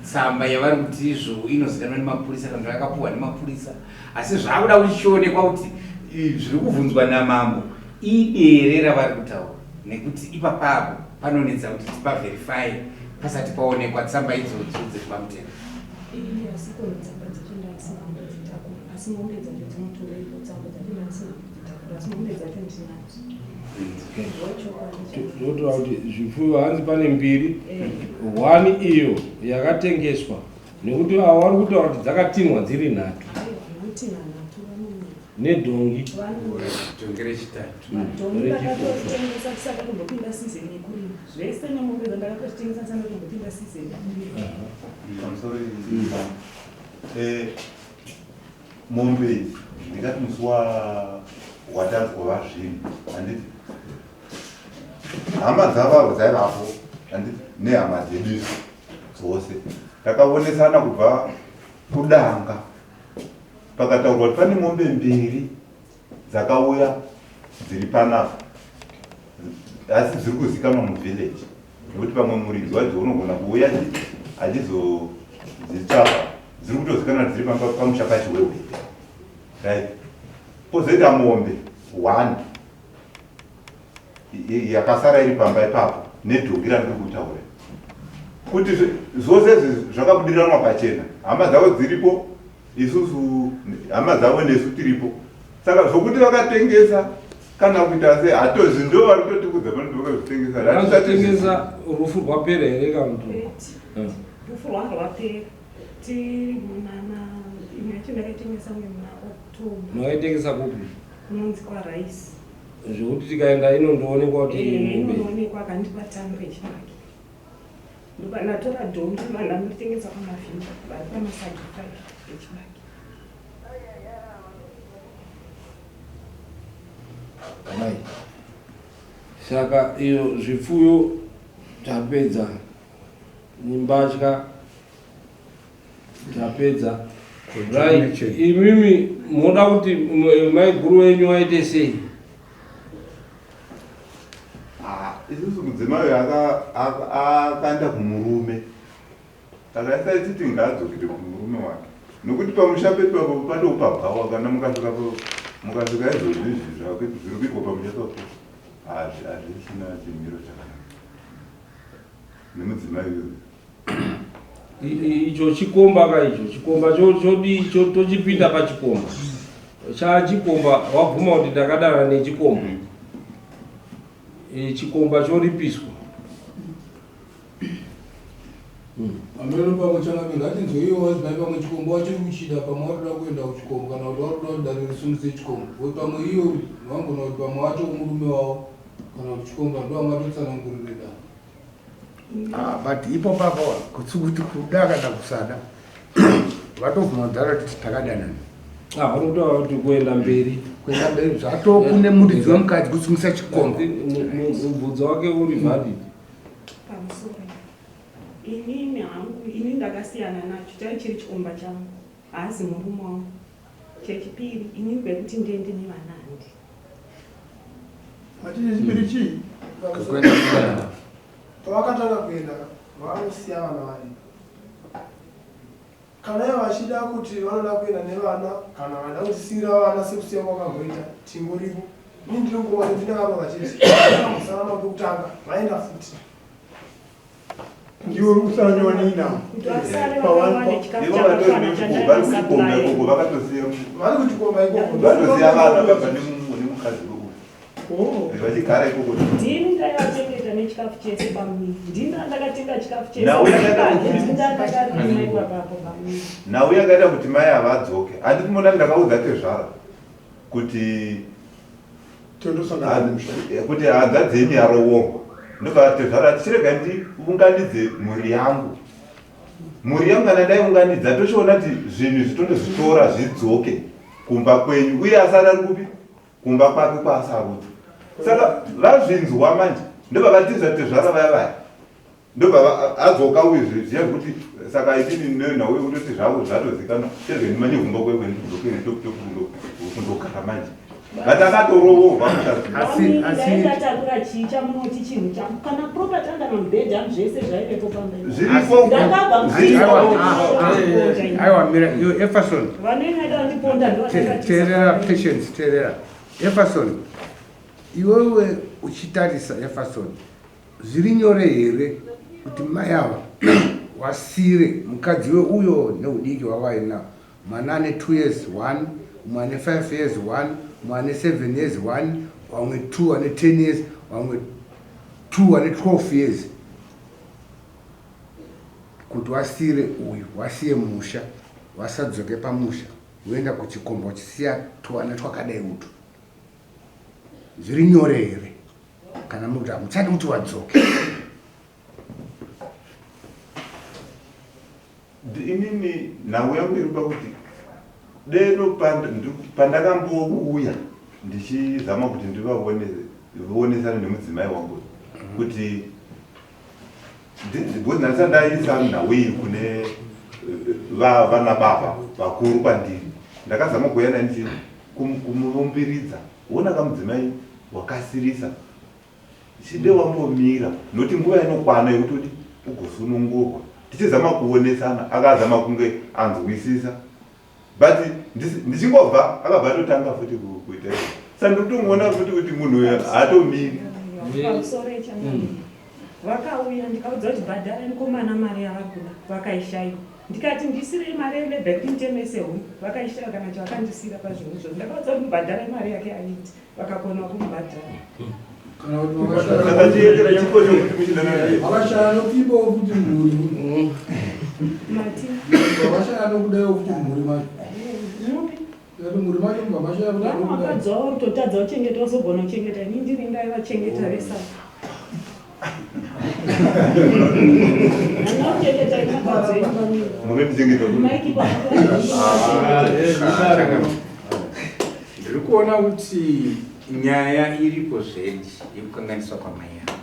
S6: tsamba yavari kuti izvo inozikanwa nemapurisa kana kuti yakapuhwa nemapurisa asi zvakuda kuti chionekwa kuti zviri kubvunzwa namambo idere ravari kutaura nekuti ipapapo panonetsa kuti tipaverify pasati paonekwa tsamba idzodzo dziri pamutemo
S9: asi mombe dzacho dzinotorerwa tsamba dzacho ndandisina kudzitakura asi mombe dzacho ndinadzo
S3: Zvotora kuti zvipfuyo hanzi pane mbiri one iyo yakatengeswa nekuti avo vari kutaura kuti dzakatinwa dziri nhatu.
S9: Kutina nhatu vanonyepa.
S3: Nedhongi.
S6: Dhongi rechitatu.
S9: Dhongi ndakatotengesa tisati tombopinda season yekurima. Zvese nemombe ndakatozvitengesa tisati tombopinda season yekurima.
S8: Pamusoro mombe idzi ndingati musi watanzwa vazvinhu, handiti hama dzavavo dzaivapo, handiti nehama dzedu isu dzose takaonesana kubva kudanga, pakataurwa kuti pane mombe mbiri dzakauya dziri panapa asi dziri kuzikanwa muvillage, nekuti pamwe muridzi wadzo unogona kuuya achizodzitsvaka, dziri kutozikanwa dziri pamusha paChihwehwete, right? Pozoita mombe one yakasara iri pamba ipapo nedhongi randiri kutaura kuti zvose izvi zvakabudiranwa pachena, hama dzavo dziripo, isusu hama dzavo nesu tiripo. Saka zvokuti vakatengesa kana kuita sei hatozi, ndo vari kutotikudza pano vakazvitengesa.
S3: Vakazvitengesa rufu rwapera here kana kuti?
S9: Rufu rwanga rwapera, tiri munana imwe yacho ndakaitengesa muna October.
S3: Makaitengesa kupi?
S9: Kunonzi kwaRice.
S3: Zvekuti tikaenda inondoonekwa kuti mombe?
S9: Inoonekwa, akandipa tano rechibage. Ndatora dhongi, vanhu vanotengesa pamavhimba vari pamasagi 5 echibage.
S3: Right. Saka iyo zvipfuyo tapedza, nembatya tapedza, right? Imimi moda kuti maiguru wenyu aite sei?
S8: Ah, isusu mudzimai uyu akaenda kumurume, saka isaititi ngaadzokere kumurume wake, nokuti pamusha pedu apo patopabvawa. Kana mukasvika mukasvika izvozvi izvi zviri kuitwa pamusha papo hazvisina chimiro chakanaka nemudzimai uyu.
S3: Icho chikomba ka, icho chikomba chodii? Tochipinda pachikomba chachikomba. Wabvuma kuti ndakadana nechikomba. Chikomba choripiswa.
S1: Ameno pamwe changamire, ngatinzwe iwo wadzimai. Pamwe chikomba wachiri kuchida, pamwe waroda kuenda kuchikomba, kana kuti waroda kuti dare risungise chikomba. Pamwe iwo vangona kuti pamwe wacho murume wavo kana kuti chikomba ndo angatotsanangurire dare.
S2: Ah, but ipo papo kutsi kuti kuda kana kusada, vatobvuma kudhara kuti takadanana.
S3: Ah, vari kutaura kuti kuenda mberi.
S2: Kuenda mberi zvatokune muridzi wemukadzi kusungisa chikomba.
S3: Mubvunzo wake uri valid.
S9: Pamusoro, inini hangu, ini ndakasiyana nacho, chai chiri chikomba changu, haasi murume wangu. Chechipiri, inini kwekuti ndiende nevana handi.
S5: Ati chechipiri chii?
S2: Kuenda mberi.
S10: Pavakatanga kuenda vanosiya vana varipo. Kana ivo vachida kuti vanoda kuenda nevana kana vada kutisiyira vana sekusiya kwakamboita, tingoripo. Ini ndiri ngoma ndindakarora chete, ambosara navo pekutanga vaenda futi.
S5: Ndiwe uri kusara newanina.
S9: Kuti vasare
S8: Ivo
S9: vakawana chikafu
S8: vatori
S9: chakakwana
S8: nechikomba, vari kuchikomba ikoko, vakatosiya
S10: Vari kuchikomba ikoko.
S8: Vatosiya vana vabva nemukadzi wekuti
S5: Oh.
S8: vachigara ikoko.
S9: Ndini ndaivachengeta nechikafu chese pamuviri, ndini ndakatenga chikafu chese.
S8: Nhau yakaita kuti-
S9: Ndini ndakarima ipapapo pamuviri.
S8: Nhau yakaita kuti mai havadzoke, handiti mona ndakaudza tezvara kuti
S5: Tondosangana mumusha.
S8: Kuti hanzvadzi yenyu yarovorwa. Ndobva tezvara tichirega ndiunganidze mhuri yangu, mhuri yangu kana ndaiunganidza tochiona kuti zvinhu izvi tondozvitora zvidzoke kumba kwenyu, uye asara ari kupi? Kumba kwake kwaasarudza. Saka vazvinzwa manje, ndobva vatiza tezvara vaya vaya, ndobva adzoka uyu zviya zvekuti saka itini nenhau yekutoti zvavo zvatozikanwa, chirege ndimanye kumba kwekwe, ndidzokere kundogara manje, but akatorovorwa mukadzi.
S9: Ndaitatakura chii chamunoti chinhu changu kana property anga mamubhedha angu zvese zvaivepo pamba.
S8: Zviriko.
S9: Ndakabva.
S2: Aiwa, aiwa, mira iyo Efferson.
S9: Vanoenda vandiponda.
S2: Teerera, Patience, teerera Efferson. Iwewe uchitarisa Efferson, zviri nyore here kuti mai ava wasire mukadzi weuyo neudiki wavainawo, mwana ane 2 years one, umwe ane 5 years one, umwe ane 7 years one, vamwe 2 ane 10 years, vamwe 2 ane 12 years, kuti wasire uyu, wasiye musha, wasadzoke pamusha? Woenda kuchikomba uchisiya twana twakadai utu. Zviri nyore here kana muti hamuchadi kuti wadzoke?
S8: Inini nhau yangu iri pakuti deno pandakambouya ndichizama kuti ndivaonesane nemudzimai wangu kuti because ndandisati ndaisa nhau iyi kune vana baba vakuru kwandiri, ndakazama kuuya naye ndichi kumurumbiridza, wona kamudzimai wakasirisa chide wambomira nokuti nguva inokwana yekuti udi ugosunungurwa. Tichizama kuonesana, akazama kunge anzwisisa, but ndichingobva akabva atotanga futi kuita izvo. Saka ndikutomuona futi kuti munhu uyu haatomiri.
S9: Pamusoro echangamire, vakauya ndikaudza kuti bhadhara mukomana mari yavari kuda, vakaishaiwa. Ndikati ndisirei mari yelebha yekuti nditemese huni, vakaishaiwa kana chavakandisira pazvinhu izvozvo. Ndakaudza kuti mubhadhare mari yake aiti, vakakona kumubhadhara.
S1: Kana kuti vakashaya nokupimbawo futi mhuri.
S9: Mati.
S1: Vakashaya nokudaiwo futi mhuri macho.
S9: Mupi?
S1: Ndati mhuri macho mubva mashaya kuti
S9: Vamwe
S1: anokudai.
S9: vakadzi vavo kutotadza kuchengeta, vazogona kuchengeta. Ini ndiri ndaivachengeta vese ava. Handina kuchengeta ini vakadzi venyu vamwe.
S8: Munondichengeta kuti?
S9: Maiki kwa.
S6: Ndiri kuona kuti nyaya iripo zvedi yekukanganiswa kwamai ava,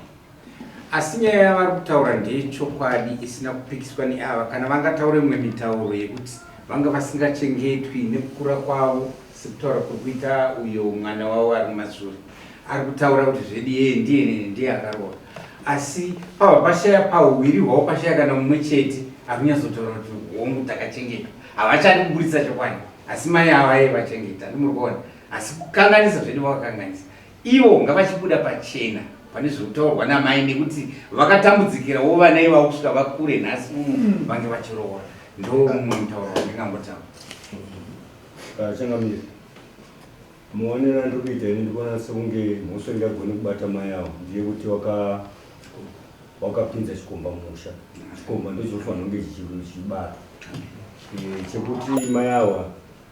S6: asi nyaya yavari kutaura ndeyechokwadi isina kupikiswa neava. Kana vangataure mimwe mitauro yekuti vanga vasingachengetwi nekukura kwavo, sekutaura kuri kuita uyo mwana wavo ari mumashure ari kutaura kuti zvedi yeye ndiye ndiye akaroora, asi pabva pashaya pauwiri hwavo, pashaya kana mumwe chete ari kunyatsotaura kuti hongu takachengetwa. Havachadi kuburitsa chokwadi, asi mai ava aivachengeta, ndimuri kuona. Asi kukanganisa zvedu vakakanganisa ivo, ngavachibuda pachena pane zviri kutaurwa namai, nekuti vakatambudzikirawo vana ivavo kusvika vakure nhasi vange vachiroora. Ndo mumwe mutauro wandingangotaura.
S7: Changamire, muonero andiri kuita ini, ndikuona sekunge mhosva ingagone kubata mai avo ndeyekuti wakapinza chikomba mumusha. Chikomba ndochinofanira kunge chichibatwa. Chekuti mai ava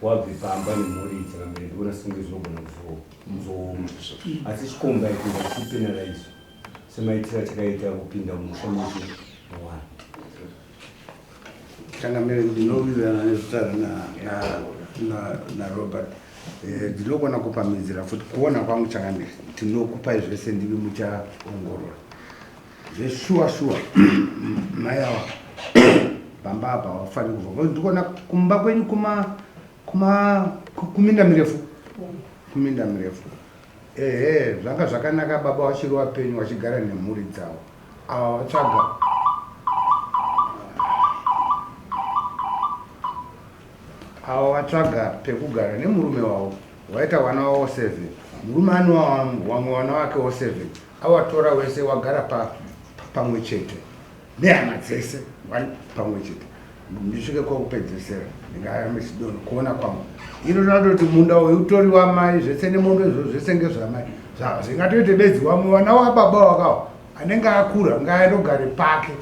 S7: wabve pamba nemhuri, changamire, ndikuona sekunge zvinogona kuzooma, asi chikomba ichi ngachipenalize semaitiro achakaita kupinda mumusha mechi one.
S2: Changamire, ndinowirirana nezvitaura naRobert. Ndinogona kupamidzira futi kuona kwangu changamire. Tinokupai zvese, ndimi muchaongorora zveshuwa shuwa. Mai ava pamba apa hawafaniri kubva. Ndikuona kumba kwenyu kuma kuminda mirefu, kuminda mirefu. Ehe, zvanga zvakanaka baba vachiri vapenyu vachigara nemhuri dzavo. Ava vatsvaga ava vatsvaga pekugara nemurume wavo, waita vana wavo 7, murume anova vamwe vana vakewo 7, awatora wese wagara pamwe chete nehama dzese vari pamwe chete. Ndisvike kwakupedzesera ndingaamisidono kuona kwangu ino ratoti munda uyu utori wamai zvese nemombe izvo zvese ngezvamai. Zvingatoite bedzi wamwe vana wababa wakawa anenge akura ngaandogare pake,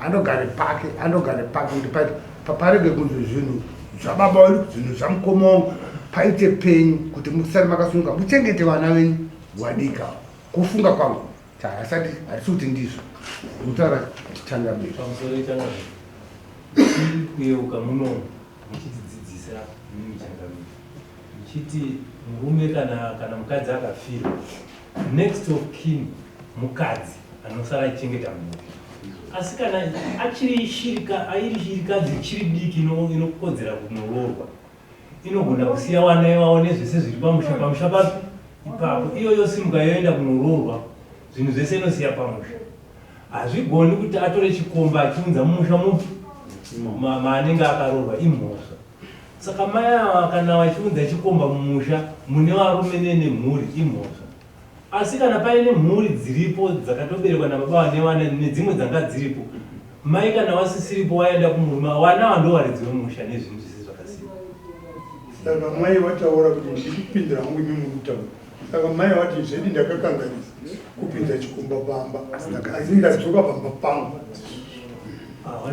S2: andogare pake, andogare pake, kuti paite parege kunzi zvinhu zvababa wedu, zvinhu zvamukoma wangu, paite penyu kuti musare makasununga muchengete vana venyu wadika. Kufunga kwangu asati hatisi kuti ndizvo kutaura changamire.
S7: Pamusoro changamire, kuyeuka muno muchitidzidzisa mimi changamire, muchiti murume kana mukadzi akafirwa, next of kin mukadzi anosara achichengeta mhuri. Asi kana achiri shirika, airi shirikadzi ichiri diki inokodzera kunoroorwa, inogona kusiya vana ivavo nezvese zviri pamusha, pamusha papi ipapo. Iyo yosimuka yoenda kunoroorwa, zvinhu zvese inosiya pamusha. Hazvigoni kuti atore chikomba achiunza mumusha mupi maanenge akaroorwa, imhosva. Saka mai ava kana vachiunza chikomba mumusha mune varume nemhuri, imhosva. Asi kana paine mhuri dziripo dzakatoberekwa nababa vane vana nedzimwe dzanga dziripo, mai kana vasisiripo waenda kumurume, vana ava ndo varidzi vemusha nezvinhu zvese zvakasiya.
S5: Saka mai vataura kuti ndikupindira hangu, imi muri kutaura. Saka mai vati zvedi ndakakanganisa kupinza chikomba pamba, asi ndadzoka pamba pangu.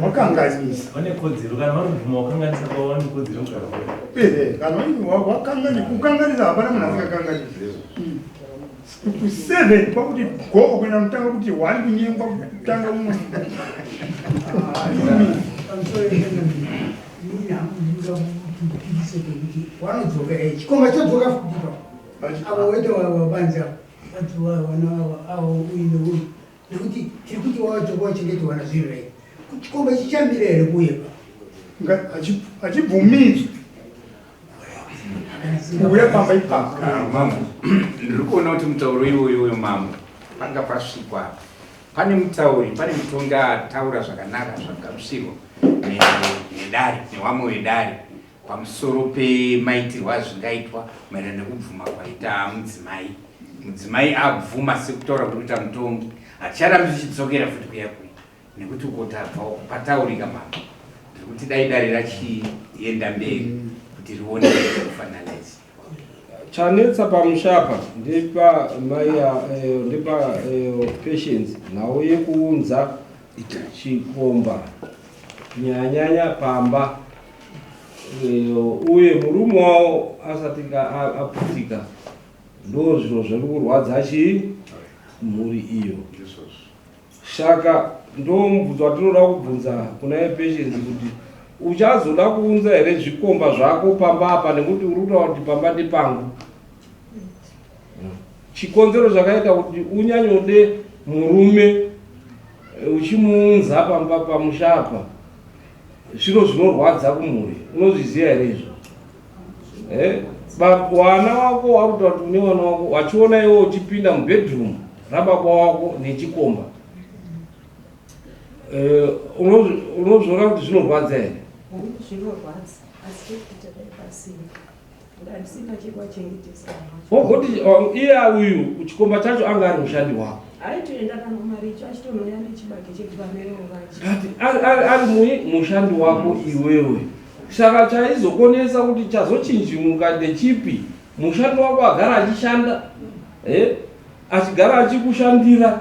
S5: Wakanganisa.
S7: Vane kodzero kana vanobvuma wakanganisa kwavo vane kodzero kugara voga.
S5: Ehe, kana wakanganisa, kukanganisa hapana munhu asingakanganisi. Ku7 kwakuti go kuenda kutanga kuti 1 kunyengwa kutanga umwe.
S12: Wanodzoka chikomba chodzoka futi avo wete wabanzi avo wana avo uyu neuyu nekuti tiri kuti wadzoka wachengete wana zviri right chikomba chichamira here kuyepa
S5: Achibvumidzwi kuuya pamba ipapo.
S6: Mambo, ndiri kuona kuti mutauro iwoyoyo mambo panga pasvikwa apa. Pane mutauri, pane mutongi ataura zvakanaka zvakagamuchirwa nedare newamwe wedare pamusoro pemaitirwo azvingaitwa maererano nekubvuma kwaita mudzimai. Mudzimai abvuma sekutaura kuri kuita mutongi, haticharambi tichidzokera futi kuya kuya nekuti uko tabva uko pataurika mambo. Ndiri kuti dai dare rachienda mberi kuti rione kufinalize.
S3: Chanetsa pamusha apa ndepa mai ndepa Patience nhau yekuunza chikomba kunyanyanya pamba uye murume wavo asati aputika ndo zviro zviri kurwadza chii mhuri iyo. Saka ndo mubvunzo watinoda kubvunza kuna Patience kuti uchazoda kuunza here zvikomba zvako pamba apa nekuti uri kutaura kuti pamba ndepangu. Chikonzero chakaita kuti unyanyode murume uchimuunza pamba pamusha apa zviro zvinorwadza kumhuri, unozviziva here izvo? Wana wako wari kutaura kuti une wana wako wachiona iwe uchipinda mubedroom rababa wako nechikomba, unozviona kuti zvinorwadza here?
S9: Zvinorwadza, asi chekuita dai pasina. Handisina chekuwachengetesa.
S3: Wogoti iye uyu chikomba chacho anga ari mushandi wako.
S9: Aitoenda kana kumaricho achitonouya nechibage chekuvamerewo vacho.
S3: But ari mushandi wako iwewe. Saka chaizokonesa kuti chazochinjimuka ndechipi? Mushandi wako agara achishanda, achigara achikushandira,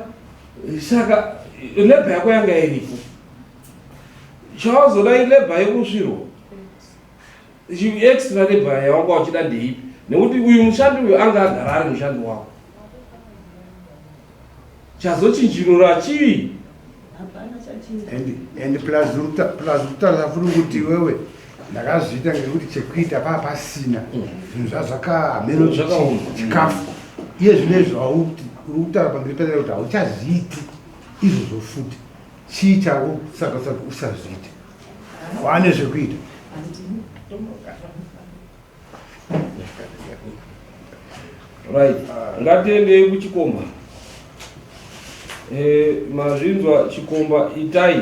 S3: saka labor yako yanga iripo. Chawazoda ilabor yekusvirwa. Extra labor yawanga uchida ndeipi? Nekuti uyu mushandi uyu anga agara ari mushandi wako. Chazochinjinura chii?
S9: Hapana chachinja.
S2: And plus kutaura futi kuti iwewe ndakazviita ngekuti chekuita paa pasina zvinhu zvazvakameno
S3: Zvakaoma.
S2: chikafu iye zvinezvi uri kutaura pamberi pedare kuti hauchazviiti izvozvo futi chii chako saka saka usazviite wane zvekuita.
S3: Right, ngatiendei kuchikomba. Mazvinzwa chikomba Itai.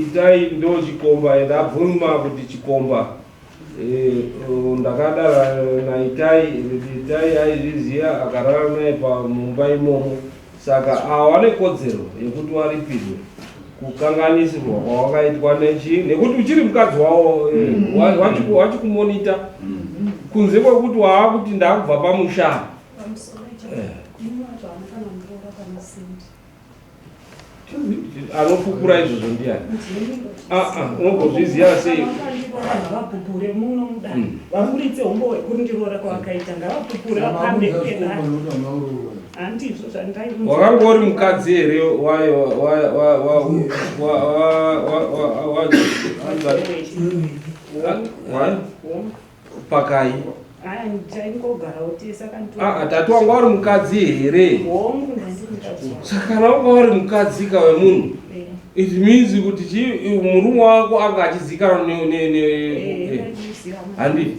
S3: Itai ndo chikomba ende abvuma kuti chikomba. Ndakadara naItai, Itai aizviziva akarara naye pamumba imomo. Saka awane kodzero yekuti waripirwe kukanganisirwa kwawakaitwa nechi nekuti uchiri mukadzi wawo wachikumonita kunze kwekuti waakuti ndakubva pamusha. Anopupura izvozvo ndiani? Unogozviziva sei?
S9: Ngavapupure muno mudare, vaburitse humbo hwekundiroora kwavakaita, ngavapupure vapambe pedare. Handizvo zvandaiunza.
S3: Wakanga uri mukadzi here pakai?
S9: Taingogarawo tese.
S3: Tati wanga uri mukadzi here?
S9: Hongu, ndandiri mukadzi.
S3: Saka kana wanga uri mukadzi ka wemunhu, it means kuti murume wako anga achizikanwa handi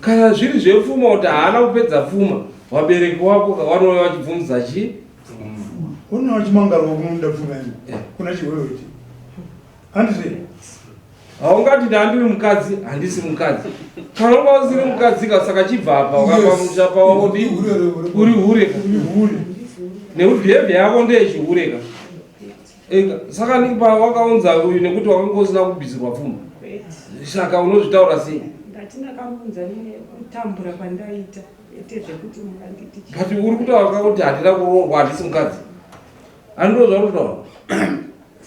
S3: kana zviri zvepfuma kuti haana kupedza pfuma, vabereki wako vanouya vachibvunza chi
S5: Unoona chimangarwa kunoda pfuma ino kuna chiwewe handizve?
S3: Haungati ndandiri mukadzi, handisi mukadzi. Kana unga usiri mukadzi ka, saka chibva apa wakapamusha pawakodi uri hure ka, nekuti behavior yako ndeyechihure ka. Ega, saka nipa wakaunza uyu nekuti wakanga usina kubvisirwa pfuma, saka unozvitaura sei?
S9: Ndati ndakamuunza nekutambura kwandaita, ete zvekuti mukanditi
S3: But uri kutaura kuti handina kuroorwa, handisi mukadzi, handiro zvauri kutaura.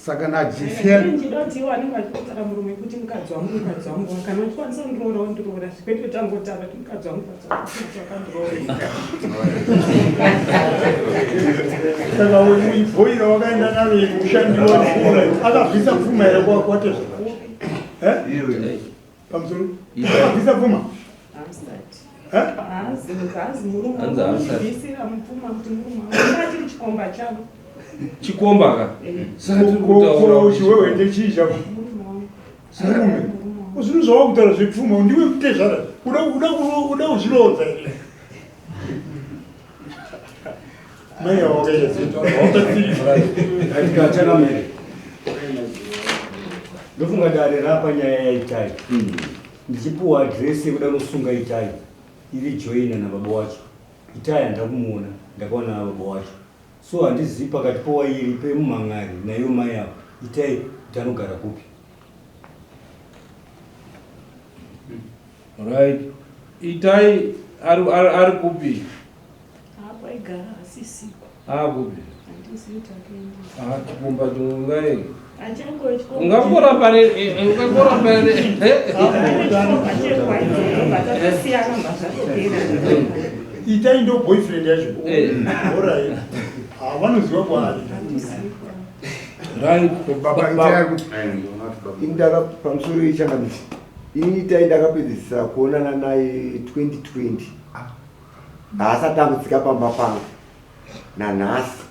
S2: Saka najisiya
S9: Ndinoti iwo anenge achitaura murume kuti mukadzi wangu, mukadzi wangu. Kana uchikwanisa kundiroora wondiroora. Kwete kuti angotaura kuti mukadzi wangu, mukadzi wangu, mukadzi wakandiroora.
S5: Saka ibhoira wakaenda naro kushandiwa akabvisa pfuma here kwatezva? Pamusoro akabvisa pfuma.
S9: Hamusati.
S5: Eh?
S9: Haazi haazi murume
S3: Hanzi
S9: wangu.
S3: hamusati.
S9: Bvisira mupfuma kuti murume wangu. Achiri chikomba changu.
S3: Chikomba ka. Saka tiri kutaura kuti
S5: Chiwewe ndechii chako? Murume. Zvinhu zvawakutaura zvepfuma ndiwe mutezvara. Uda kuzviroodza here? Mai avo wakaita sei?
S13: Katika changamire. Ndofunga dare rapa nyaya yaItai. Ndichipuwa adresi yekuda kunosunga Itai iri joina nababa wacho. Itai handina kumuona, ndakaona baba wacho. So handizivi pakati powairi pemumhan'ari naivo mai ava Itai kuti anogara kupi.
S3: Right. Itai ari kupi?
S9: Hapo aigara asisiko.
S3: Akupi?
S9: Handizivi kuti akaenda.
S3: Ah, chikomba chongai.
S9: Achango chikomba.
S3: Ungangoramba ne ungangoramba ne
S9: Chikomba chekwaidzorobva tatosiyana mazvatopera.
S5: Itai ndo boyfriend yacho. Alright. Ah, vanoziva kwaari.
S3: Right.
S4: Baba itai kuti indaka pamusoro yechangamisi. Ini itai ndakapedzisira kuonana naye 2020. Haasati ambotsika pamba pangu nanhasi.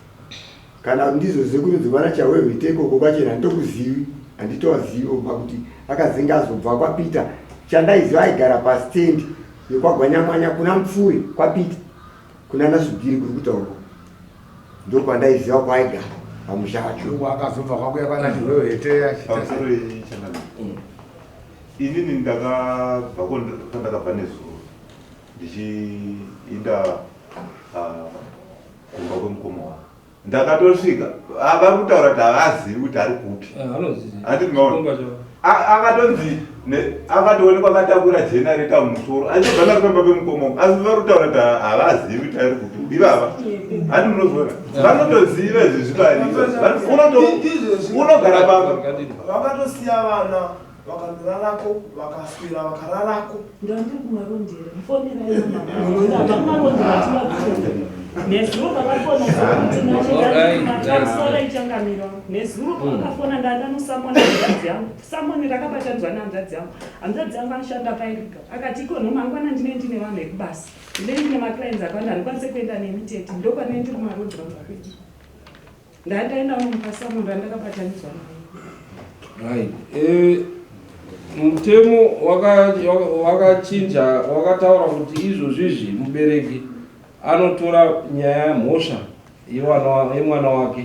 S4: Kana ndizvo zekunonzi vana chawehwete ikoko kwachena handitokuzivi, handitovazivi pakuti akazenge azobva kwaPeter. Chandaiziva aigara pastendi yekwagwanyamwanya kuna Mupfure kwaPeter kuna naSvigiri kuri kutaurwa. Ndokwandaiziva kwaaigara pamusha wacho.
S2: Akazobva kwakuya kwana Chiwehwete achiita
S8: Pamusoro yechangamire. Inini ndakabva kwandakabva nezuro ndichiinda kumba kwemukoma wangu. Ndakatosvika vari kutaura kuti havazivi kuti ari kupi. Handiti maona? Akatonzi akatoonekwa akatakura generator mumusoro achibva nari pamba pemukoma wangu, asi vari kutaura kuti havazivi kuti ari kupi ivava. Handi munozviona? Vanotoziva izvi zvivari. Unogara pamba.
S10: Vakatosiya vana vakandorarako vakaswera vakararako.
S9: Ndandiri kumarondera. Mufonerai mama. Ndabva kumarondera tivabvunze. Nezuro vakafona zvamusoro ichangamira. Nezuro pavakafona ndandanosamona hanzvadzi yangu. Samoni rakabatanidzwa nehanzvadzi yangu. Hanzvadzi yangu anoshanda pairiga. Akati iko mangwana ndine ndine vanhu vekubasa. Ndine ndine maclients akawanda handikwanise kuenda nemi tete. Ndokwanei ndiri kumarondera kwedu. Ndandaenda unomupa samoni randakabatanidzwa naye.
S3: Right. Mutemo wakachinja wakataura kuti izvozvizvi mubereki anotora nyaya mhosva yemwana wake.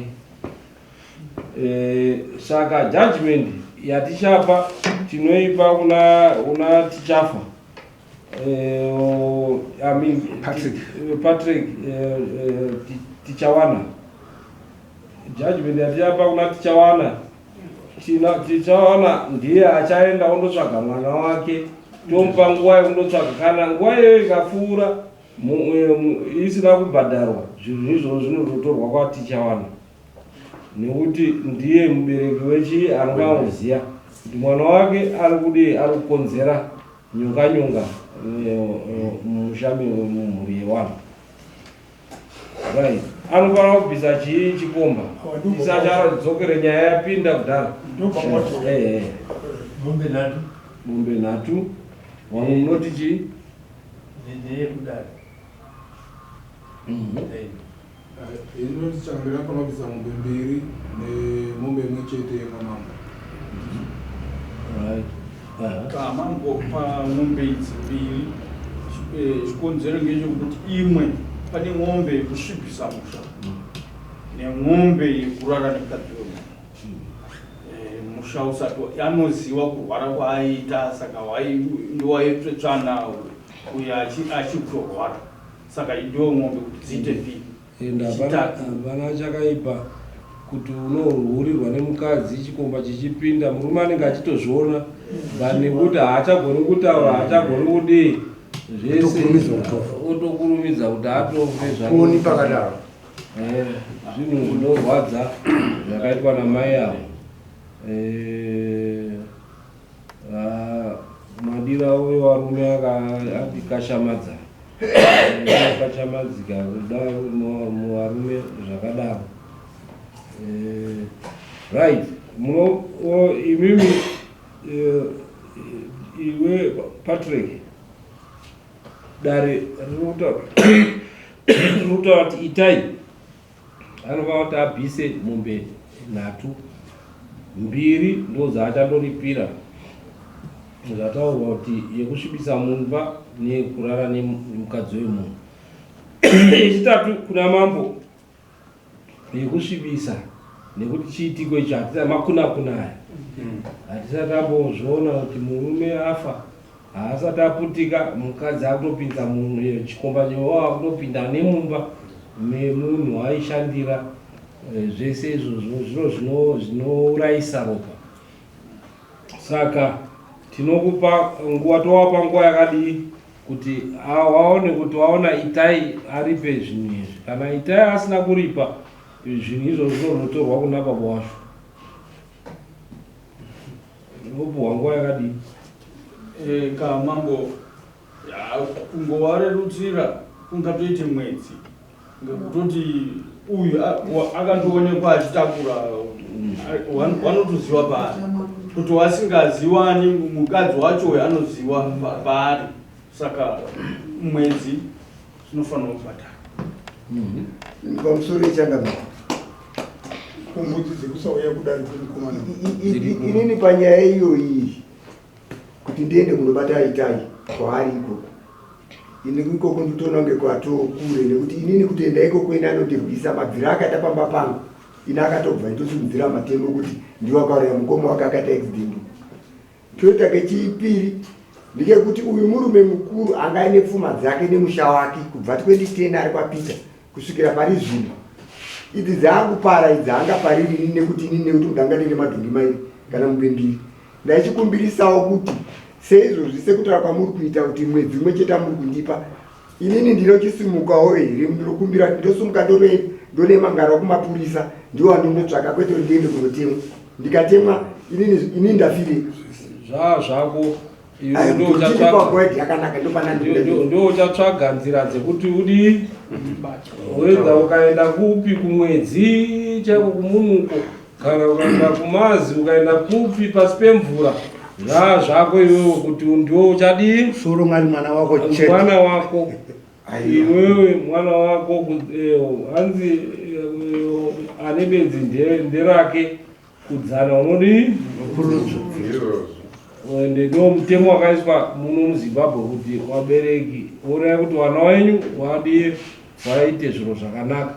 S3: Saka judgment yatichapa tinoipa kuna Tichafa. I mean,
S2: Patrick.
S3: Patrick Tichawana. Judgment yatichapa kuna Tichawana. Tichawana ndiye achaenda ondotsvaga mwana wake, tomupa nguva yekundotsvaga. Kana nguva iyoyo ikapfuura isina kubhadharwa, zvinhu izvozvo zvinototorwa kwaTichawana, nekuti ndiye mubereki wechi anongaoziya kuti mwana wake ari kudii, ari kukonzera nyonga nyonga mumusha mumhuri yevanhu. Right. Anofanira kubvisa chii chikomba isati adzokere nyaya yapinda kudhara.
S7: Mombe nhatu.
S3: Mombe nhatu. Vamwe munoti chii?
S7: Ndeyekudaro.
S1: Inoti changamire anofanira kubvisa mombe mbiri nemombe imwe chete yekwamambo.
S3: Right.
S11: Kamambo pamombe idzi mbiri, chikonzero ngechekuti imwe pane ng'ombe yekusvibisa musha nemwombe yekurara nemukadzi wemunhu. Musha usati anoziva kurwara kwaaiita, saka ndowaitsvetsvana uyo achitorwara, saka ndiyo ng'ombe kuti dziite mbiri.
S3: Ende hapana chakaipa kuti unohurirwa nemukadzi chikomba chichipinda, murume anenge achitozviona, but nekuti haachagoni kutaura, haachagoni kudii zvese,
S2: Otokurumidza kutofa.
S3: otokurumidza kuti atofe zvake.
S2: Kuni pakadaro.
S3: Zvinhu zvinorwadza zvakaitwa namai avo. Eh, ah, madiro avo evarume akashamadza akashamadzika kuda muvarume zvakadaro. Eh, right, muno imimi eh, iwe Patrick, dare rinotaura kuti itai anofanira kuti abvise mombe nhatu, mbiri ndo dzaachandoripira zvataurwa kuti yekusvibisa mumba nekurara nemukadzi wemunhu. Yechitatu kuna mambo yekusvibisa, nekuti chiitiko icho hatisati makuna kuna aya hatisati ambozviona kuti murume afa haasati aputika, mukadzi akutopinza munhu chikomba chewa akutopinda nemumba memunhu waaishandira. Zvese izvozvo zviro zvinourayisa ropa. Saka tinokupa nguva, towapa nguva yakadii kuti waone kuti waona Itai aripe zvinhu izvi. Kana Itai asina kuripa zvinhu izvozvo, zvinonotorwa kuna baba wacho. Unopuhwa nguva yakadii?
S11: Ka mambo, kungovarerutsira kungatoite mwedzi, ngekutoti uyu akandoonekwa achitakura, wanotoziva paari. Kuti wasingaziwani mukadzi wacho uyu anoziva paari, saka mwedzi zvinofanira kubhadhara.
S4: Pamusoro yechangamiro.
S5: Kumbudzi dzekusauya kudare kwemukomana.
S4: Inini panyaya iyoyi, kuti ndiende kunobata Itai kwaari ikoko, ini ikoko nditoona kunge kwatokure, nekuti inini kutoenda ikoko ine anondirwisa mabviro akaita pamba pangu. Ini akatobva itosimudzira matemo kuti ndiwo akauraya mukoma wake akaita accident. Toita kechipiri ndekekuti uyu murume mukuru anga aine pfuma dzake nemusha wake kubva 2010 ari kwaPeter kusvikira pari zvino. Idzi dzaakupara idzi haangapariri ini, nekuti inini nekuti mudanga ndine madhongi mairi kana mombe mbiri. Ndaichikumbirisawo kuti seizvozvi, sekutaura kwamuri kuita kuti mwedzi umwe chete amuri kundipa, inini ndinochisimukawo here? Ndinokumbira ndosimuka ndonemangara kumapurisa, ndiwo andinotsvaka, kwete kuti ndiende kunotemwa. Ndikatemwa inini ndafire.
S3: Zvaa zvako.
S4: Ayo, ndichipa goedi yakanaka, ndopana
S3: ndo uchatsvaga nzira dzekuti udii wega, ukaenda kupi kumwedzi chaiko kumunuko, kana ukaenda kumazi, ukaenda kupi pasi pemvura, zvaa zvako iwewe kuti ndiwo uchadii.
S2: Soro mwari mwana wako chete.
S3: Mwana wako iwewe, mwana wako hanzi ane benzi nderake kudzana unodii ende ndo mutemo wakaiswa muno muZimbabwe kuti vabereki onai kuti vana venyu vadie vaite zviro zvakanaka.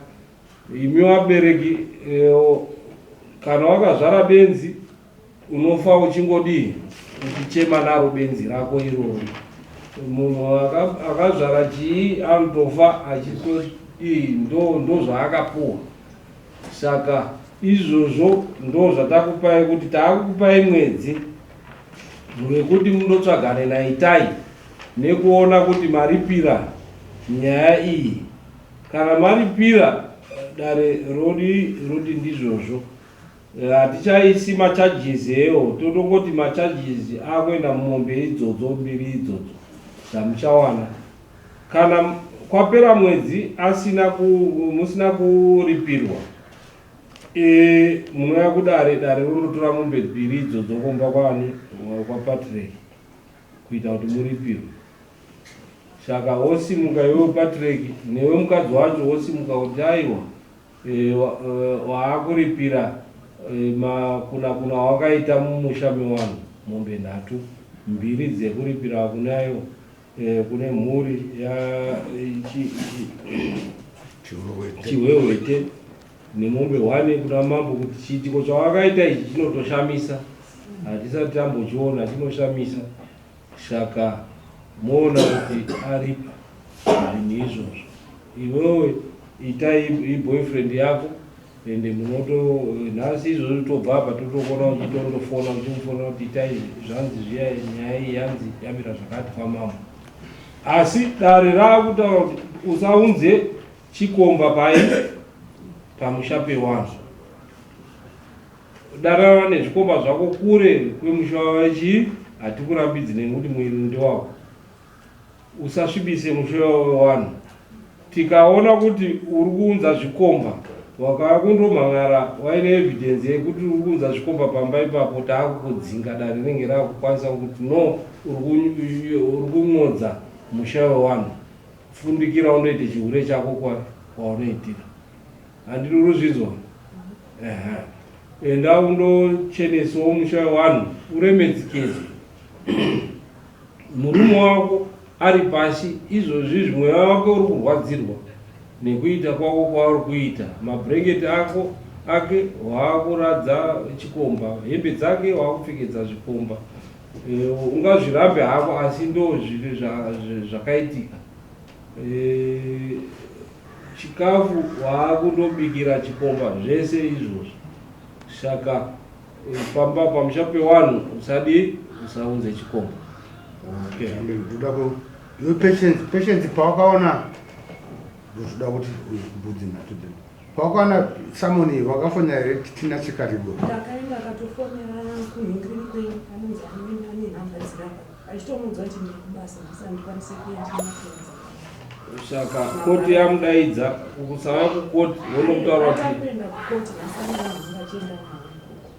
S3: Imi vabereki, kana wakazvara benzi unofa uchingodii uchichema naro benzi rako iroro. Munhu akazvara chii anotofa achitodii, ndo zvaakapuwa. Saka izvozvo ndo zvatakupai kuti taakukupai mwedzi wekuti mundotsvagane naItai nekuona kuti maripira nyaya iyi. Kana maripira, dare rodi roti ndizvozvo, hatichaisi macharges ewo, totongoti macharges akuenda mumombe idzodzo mbiri idzodzo dzamuchawana. Kana kwapera mwedzi asina ku, musina kuripirwa, munouya kudare, dare ronotora mombe mbiri idzodzo kumba kwani kwaPatrick kuita kuti muripirwe. Saka wosimuka iwewe Patrick newe mukadzi wacho, wosimuka kuti aiwa, waakuripira makuna kuna wakaita mumusha mewanhu mombe nhatu, mbiri dzekuripira kunayo kune mhuri ya Chihwehwete nemombe hwane kuna mambo, kuti chiitiko chawakaita ichi chinotoshamisa, hatisati tambochiona, chinoshamisa. Saka moona kuti aripa zvinhu izvozvo. Iwewe itai iboyfriend yako, ende munoto nhasi izvozvo tobva apa totokona uchitondofona uchimufonera kuti itai zvanzi zviya, nyaya iyi yanzi yamira zvakati kwamambo. Asi dare raakutaura kuti usaunze chikomba pai pamusha pewanhu. Danana nezvikomba zvako kure kwemusha wechii hatikurambidzi nekuti muiri ndewako. Usasvibise musha wevanhu. Tikaona kuti uri kuunza zvikomba wakauya kundomhan'ara waine evidence yekuti uri kuunza zvikomba pamba ipapo taakukudzinga dare rinenge raakukwanisa kuti no uri kun'odza musha wewanhu fundikira undoite chihure chako kwaunoitira handiti uri kuzvinzwa ehe enda undochenesawo musha wewanhu uremedzikedzwe murume wako ari pasi izvozvi izvi mweya wake uri kurwadzirwa nekuita kwako kwauri kuita mabhurengeti ako ake waakuradza chikomba hembe dzake waakupfekedza zvikomba eh, ungazvirambe hako asi ndo zvinhu zvakaitika eh, chikafu waakundobikira chikomba zvese izvozvo saka eh, pamba pamusha pewanhu usadi usaunze chikomba
S2: okay. Iwe patience, patience pawakaona ndozoda kuti mbudzi nhatu dzino. Pawakaona summon iyi wakafonera here Tina Chikarigo?
S9: Ndakaenda akatofonera kunhingiriri kwenyu anonzi ane ane nhamba dzirapa achitomuudza kuti ndiri kubasa nhasi handikwanise kuenda ndinopedza.
S3: Saka koti yamudaidza kusava kukoti vonomutaura kuti
S9: Atakuenda kukoti nhasi ane vanhu vanga achienda navo ikoko.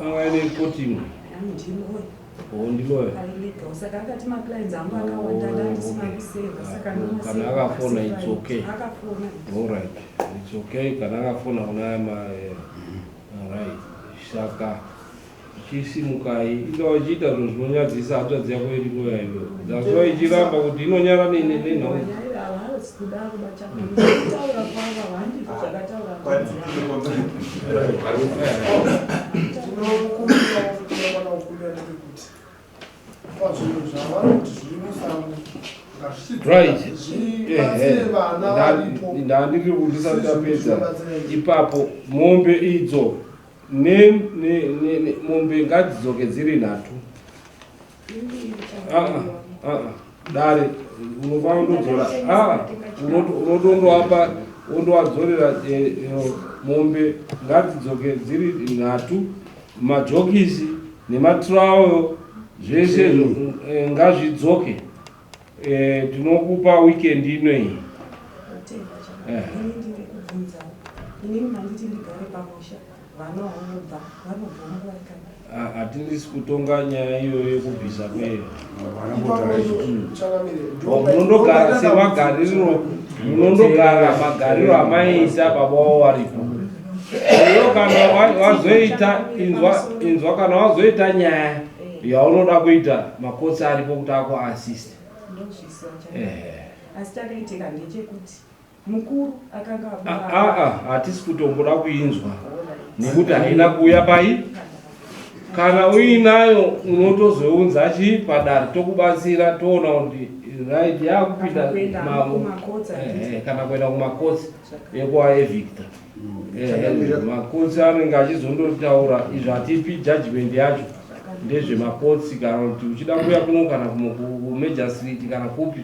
S3: Anga aine koti imwe.
S9: Andiloya.
S3: Oh, ndiloya.
S9: Ari saka akati maclients angu akawanda
S3: Oh,
S9: ndandisina
S3: okay.
S9: kuseva saka
S3: Ah,
S9: ndomaseva
S3: Kana akafona it's okay.
S9: Akafona.
S3: All right. It's okay kana akafona kuna ma all right. Saka chisimukai ingawa ichiita zvinhu zvinonyadzisa hanzvadzi yako iri loya iyoyo. Dzaswa ichiramba kuti inonyara nenhau.
S9: Havasi kuda kubata kutaura kwavo havandizvo zvakataura
S10: Tinokumbira tinofanira kukumbira ndepekuti pazvinhu zvavari kuti zviri musango
S3: Right.
S10: zvibatsire vana varipo.
S3: Ndandiri kuti ndapedza ipapo mombe idzo ne, ne, ne, ne, mombe ngadzidzoke dziri nhatu. Ah, ah, ah, dare unofanira kundodzora ah, unotondoapa wondowadzorera eh, eh, mombe ngadzidzoke dziri nhatu majokisi nematrawo zvese eh, ngazvidzoke eh, tinokupa weekend inoyi Eh.
S9: Ini ndine kubvunzawo inini manditi ndigare pamusha vana vanobva vanobva nguva yakadai
S3: Hatindisi kutonga nyaya iyoyo yekubvisa kweyo
S10: Changamire,
S3: munondogara semagariro munondogara magariro amaiita baba wavo varipo iyo kana wazoita inzwa inzwa kana wazoita nyaya yaunoda kuita makotsi aripo kuti ako assist
S9: ndozvisiwa
S3: Ehe.
S9: asi chakaitika ndechekuti mukuru akanga abuda
S3: aa hatisi kutomboda kuinzwa nekuti haina kuuya pai kana uinayo unotozounza chi padare tokubatsira toona kuti right yakupinda
S9: Kana kuenda kumakotsi,
S3: Ehe, kana kuenda kumakotsi ekuaevicta makotsi anenge achizondotaura izvo hatipi judgment yacho ndezvemakotsi kana kuti uchida kuuya kuno kana kumajor street kana kupi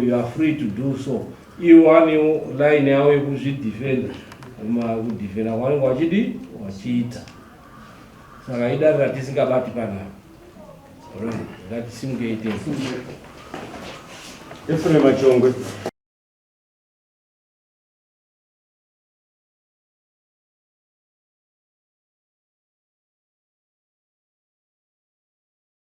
S3: you are free to do so iwo anewo line yavo yekuzvidefenda kudefenda kwavanenge vachidi vachiita saka idare ratisingabati panapa right ngatisimukei tese
S13: Ephraim Machongwe.